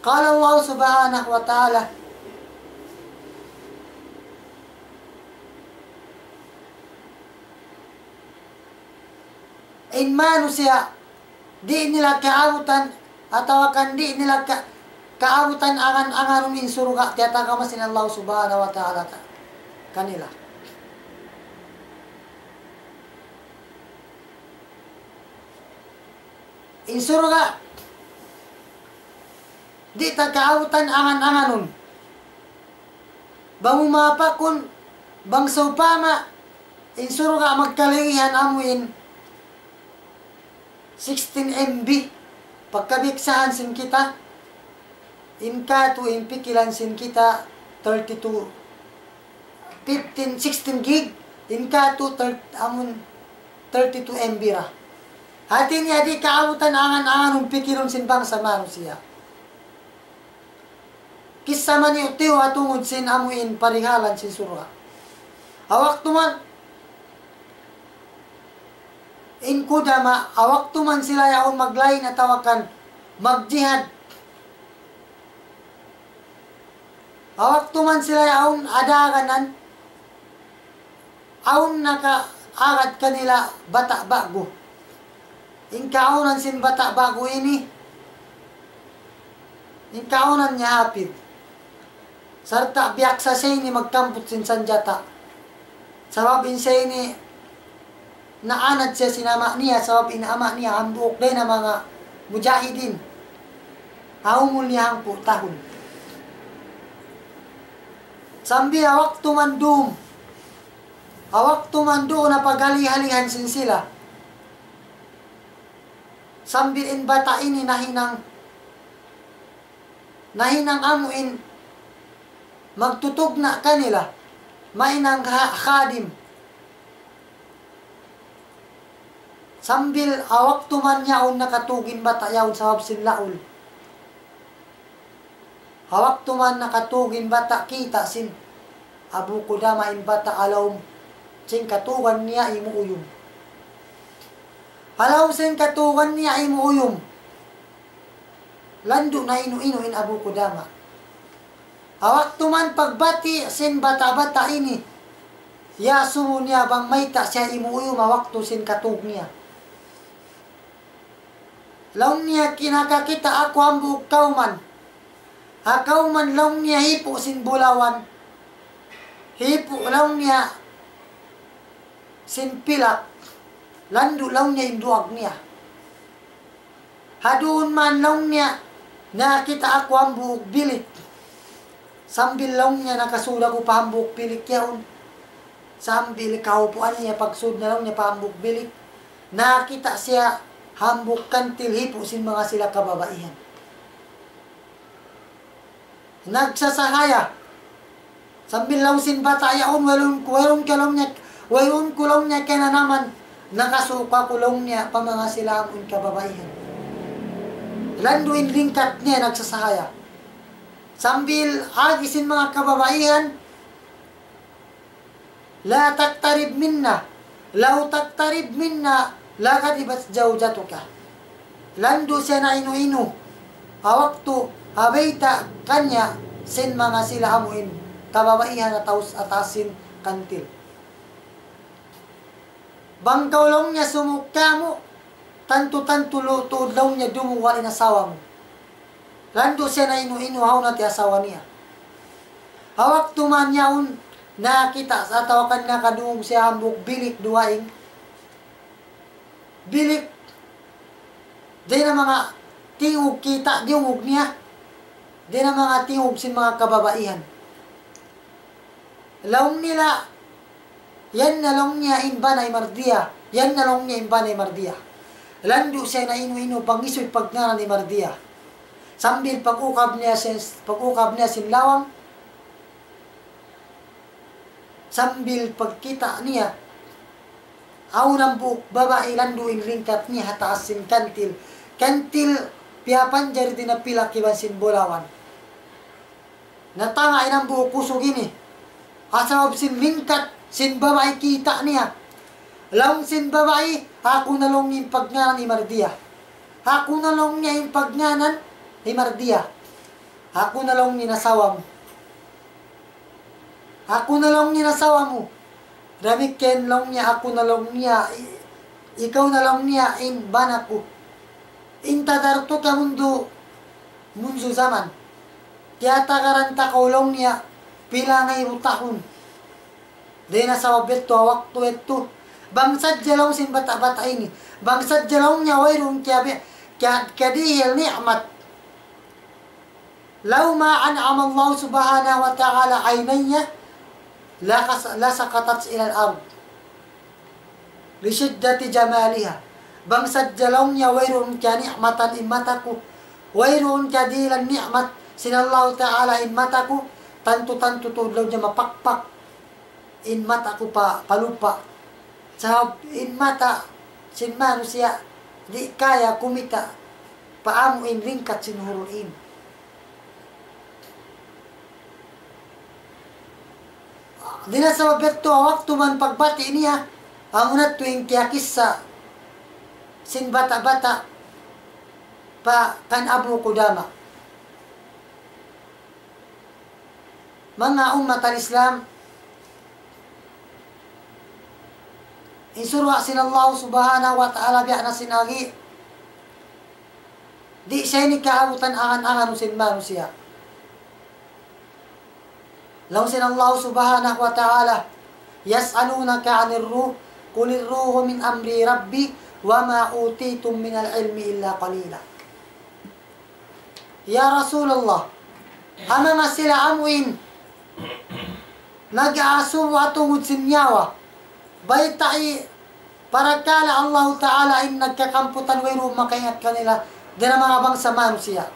قال الله سبحانه وتعالى، in manusiya', di' nila kaabutan, atawa kan di' nila ka-, kaabutan angan-anganun in surga', tiyatagama sin Allah Subhanahu wa Ta'ala ta-, kanila. In surga', di' ta kaabutan angan-anganun. Bang mu mapakun, bang sawpama, in surga' magkalagihan amu in sixteen M B, pagkabiksahan sin kita, in katu' in pikilan sin kita thirty-two, fifteen, sixteen gig, in katu' thir-, amun thirty-two M B ra. Hati niya di' kaabutan angan-anganun pikilun sin bangsa manusiya'. Kissa maniyu-tiyu ha tungud sin amu in parihalan sin surga'. Ha waktu man in kudama, ha waktu man sila yaun maglain atawa kan magjihad. Ha waktu man sila yaun adaganan, awn nakaagad kanila bata' ba'gu. In kaawnan sin bata' ba'gu ini, in kaawnan niya hapid. Sarta' biyaksa siya ini magkamput sin sanjata'. Sabab in siya ini naanad siya sin ama' niya, sabab in ama' niya hambuuk dayn ha manga mujahidin. Ha umul niya hangpu' tahun. Sambil ha waktu man dum, ha waktu man duun ha paghali-halihan sin sila. Sambil in bata' ini nahinang, nahinang amu in magtutugna' kanila, mahinang ha-, khadim. Sambil ha waktu man yaun nakatug in bata' yaun sabab sin laul. Ha waktu man nakatug in bata', kita' sin Abu Qudama in bata' ha lawm sin katugan niya imuuyum. Ha lawm sin katugan niya imuuyum. Landu' na inu-inu in Abu Qudama. Ha waktu man pagbati' sin bata'-bata' ini, iyasubu niya bang mayta' siya imuuyum ha waktu sin katug niya. Laung niya, nakakita' aku hambuuk kawman. Ha kawman laung niya hipu' sin bulawan. Hipu' laung niya sin pilak. Landu' laung niya in duwag niya. Ha duun man laung niya, nakakita' aku hambuuk bilik. Sambil laung niya nakasud aku pa hambuuk bilik yaun. Sambil kahaupuan niya pagsud niya laung niya pa hambuuk bilik, nakakita' siya hambuuk kantil hipu' sin manga sila kababaihan. Nagsasahaya. Sambil laung sin bata' yaun, wayruun ku, wayruun ku laung niya, wayruun ku laung niya kinanaman, nakasuuk aku laung niya pa manga sila amun kababaihan. Landu' in lingkat niya nagsasahaya. Sambil agi sin manga kababaihan, لا تقترب منا، لو تقترب منا لغضبت زوجتك. Landu' siya na inu-inu. Ha waktu ha bayta' kaniya sin manga sila amuin kababaihan atawa sin kantil. Bang kaw laung niya sumuuk kāmu', tantu-tantu lu-, tuud laung niya dumuwal in asawa mu. Landu' siya na inu-inu, hawnu na in asawa niya. Ha waktu man yaun, nakakita' atawa kan nakadungug siya hambuuk bilik dugaing. Bilik, dayn ha manga tingug kita', diyungug niya. Dayn ha manga tingug sin manga kababaihan. Laung nila, yan na laung niya in bana hi Mardiya, yan na laung niya in bana hi Mardiya. Landu' siya na inu-inu, pangisuy pagngānan hi Mardiya. Sambil pag-ukab niya sin, pag-ukab niya sin lawang, sambil pagkita' niya, Awn hambuuk babai landu' in lingkat niya ha taas sin kantil. Kantil piyapanjari di' na pilak iban sin bulawan. Natanga' in hambuuk usug ini. Ha sabab sin lingkat sin babai kita' niya. Laung sin babai, aku na laung niya in pagngānan hi Mardiya. Aku na laung niya in pagngānan hi Mardiya. Aku na laung niya in asawa mu. Aku na laung niya in asawa mu. Damikkiyan laung niya, aku na laung niya, i-, ikaw na laung niya in bana ku. انتظرتك منذ، منذ زمن. Tiyatagaran ta kaw laung niya pila ngaibu tahun. Dayn ha sabab yadtu ha waktu yadtu. Bang sadja laung sin bata'-bata' ini. Bang sadja laung niya wayruun kiyabi-, kiya-, kiyadihil ni'mat. لو ما أنعم الله سبحانه وتعالى عيني لقص-، لسقطت إلى الأرض لشدة جمالها. Bang sadja laung niya wayruun kiyani'matan in mata ku, wayruun kiyadihilan ni'mat sin Allahu Ta'ala in mata ku, tantu-tantu tuud laung niya mapakpak in mata ku pa, pa lupa'. Sabab in mata sin manusiya' di' kaya kumita' pa amu in lingkat sin hurul in. Dayn ha sabab yadtu, waktu man pagbati' niya, amu na yadtu in kiyakissa sin bata'-bata' pa kan Abu Qudama. Manga ummat al-Islam, in surga' sin Allah Subhanahu wa Ta'ala biya' na sin agi, di' siya ini kaabutan angan-angan sin manusiya'. Laung sin Allah Subhanahu wa Ta'ala, يسألونك عن الروح، قل الروح من أمر ربي وما أوتيتم من العلم إلا قليلا. Ya Rasulullah, amu in sila amu in nag-aasubu ha tungud sin nyawa. Baytai parakala' Allahu Ta'ala in nagkakamputan wayruun makaingat kanila, dayn ha manga bangsa manusiya'.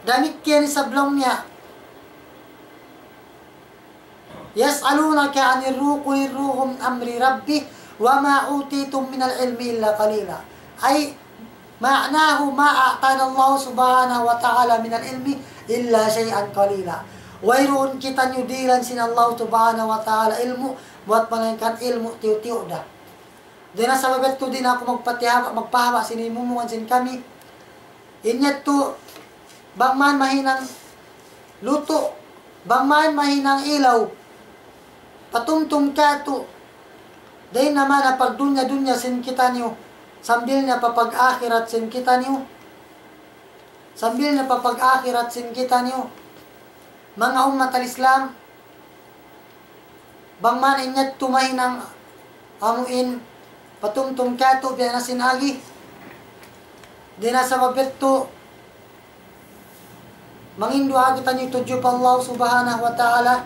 Damikkiyan isab laung niya, يسألونك عن الروح، قل الروح من أمر ربي وما أوتيتم من العلم إلا قليلا. أي معناه ما أعطانا الله سبحانه وتعالى من العلم إلا شيئا قليلا. Wayruun kitaniyu dihilan sin Allah Subhanahu wa Ta'ala ilmu', buwat malaingkan ilmu' tiyu'-tiyu' da. Dayn ha sabab yadtu di' na aku magpatihaba-, magpahaba' sin himumungan sin kami. In yadtu, bang man mahinang lutu', bang man mahinang ilaw, patumtum katu', dayn ha manga pagdunya-dunya sin kitaniyu, sambil na pa pag-akhirat sin kitaniyu, sambil na pa pag-akhirat sin kitaniyu, manga ummat al-Islam, bang man in yadtu mahinang amu in patumtum katu' biya' na sin agi. Dayn ha sabab yadtu, mangin duwaa kitaniyu tudju pa Allah Subhanahu wa Ta'ala.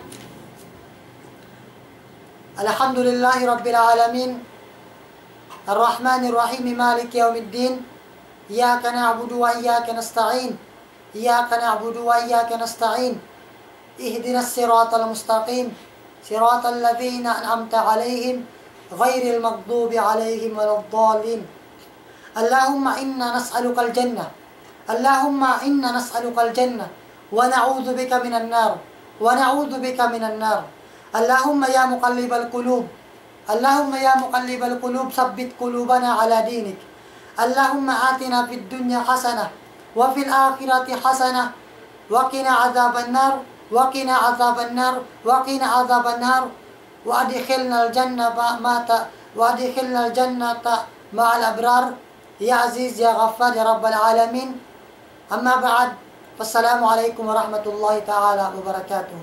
الحمد لله رب العالمين. الرحمن الرحيم. مالك يوم الدين. إياك نعبد وإياك نستعين. إياك نعبد وإياك نستعين. اهدنا الصراط المستقيم. صراط الذين أنعمت عليهم غير المغضوب عليهم ولا الضالين. اللهم إنا نسألك الجنة. اللهم إنا نسألك الجنة ونعوذ بك من النار. ونعوذ بك من النار. اللهم يا مقلب القلوب. اللهم يا مقلب القلوب ثبت قلوبنا على دينك. اللهم آتنا في الدنيا حسنة وفي الآخرة حسنة وقنا عذاب النار، وقنا عذاب النار، وقنا عذاب النار، وأدخلنا الجنة مع، مع ت-، وأدخلنا الجنة مع الأبرار، يا عزيز يا غفار يا رب العالمين. أما بعد، فالسلام عليكم ورحمة الله تعالى وبركاته.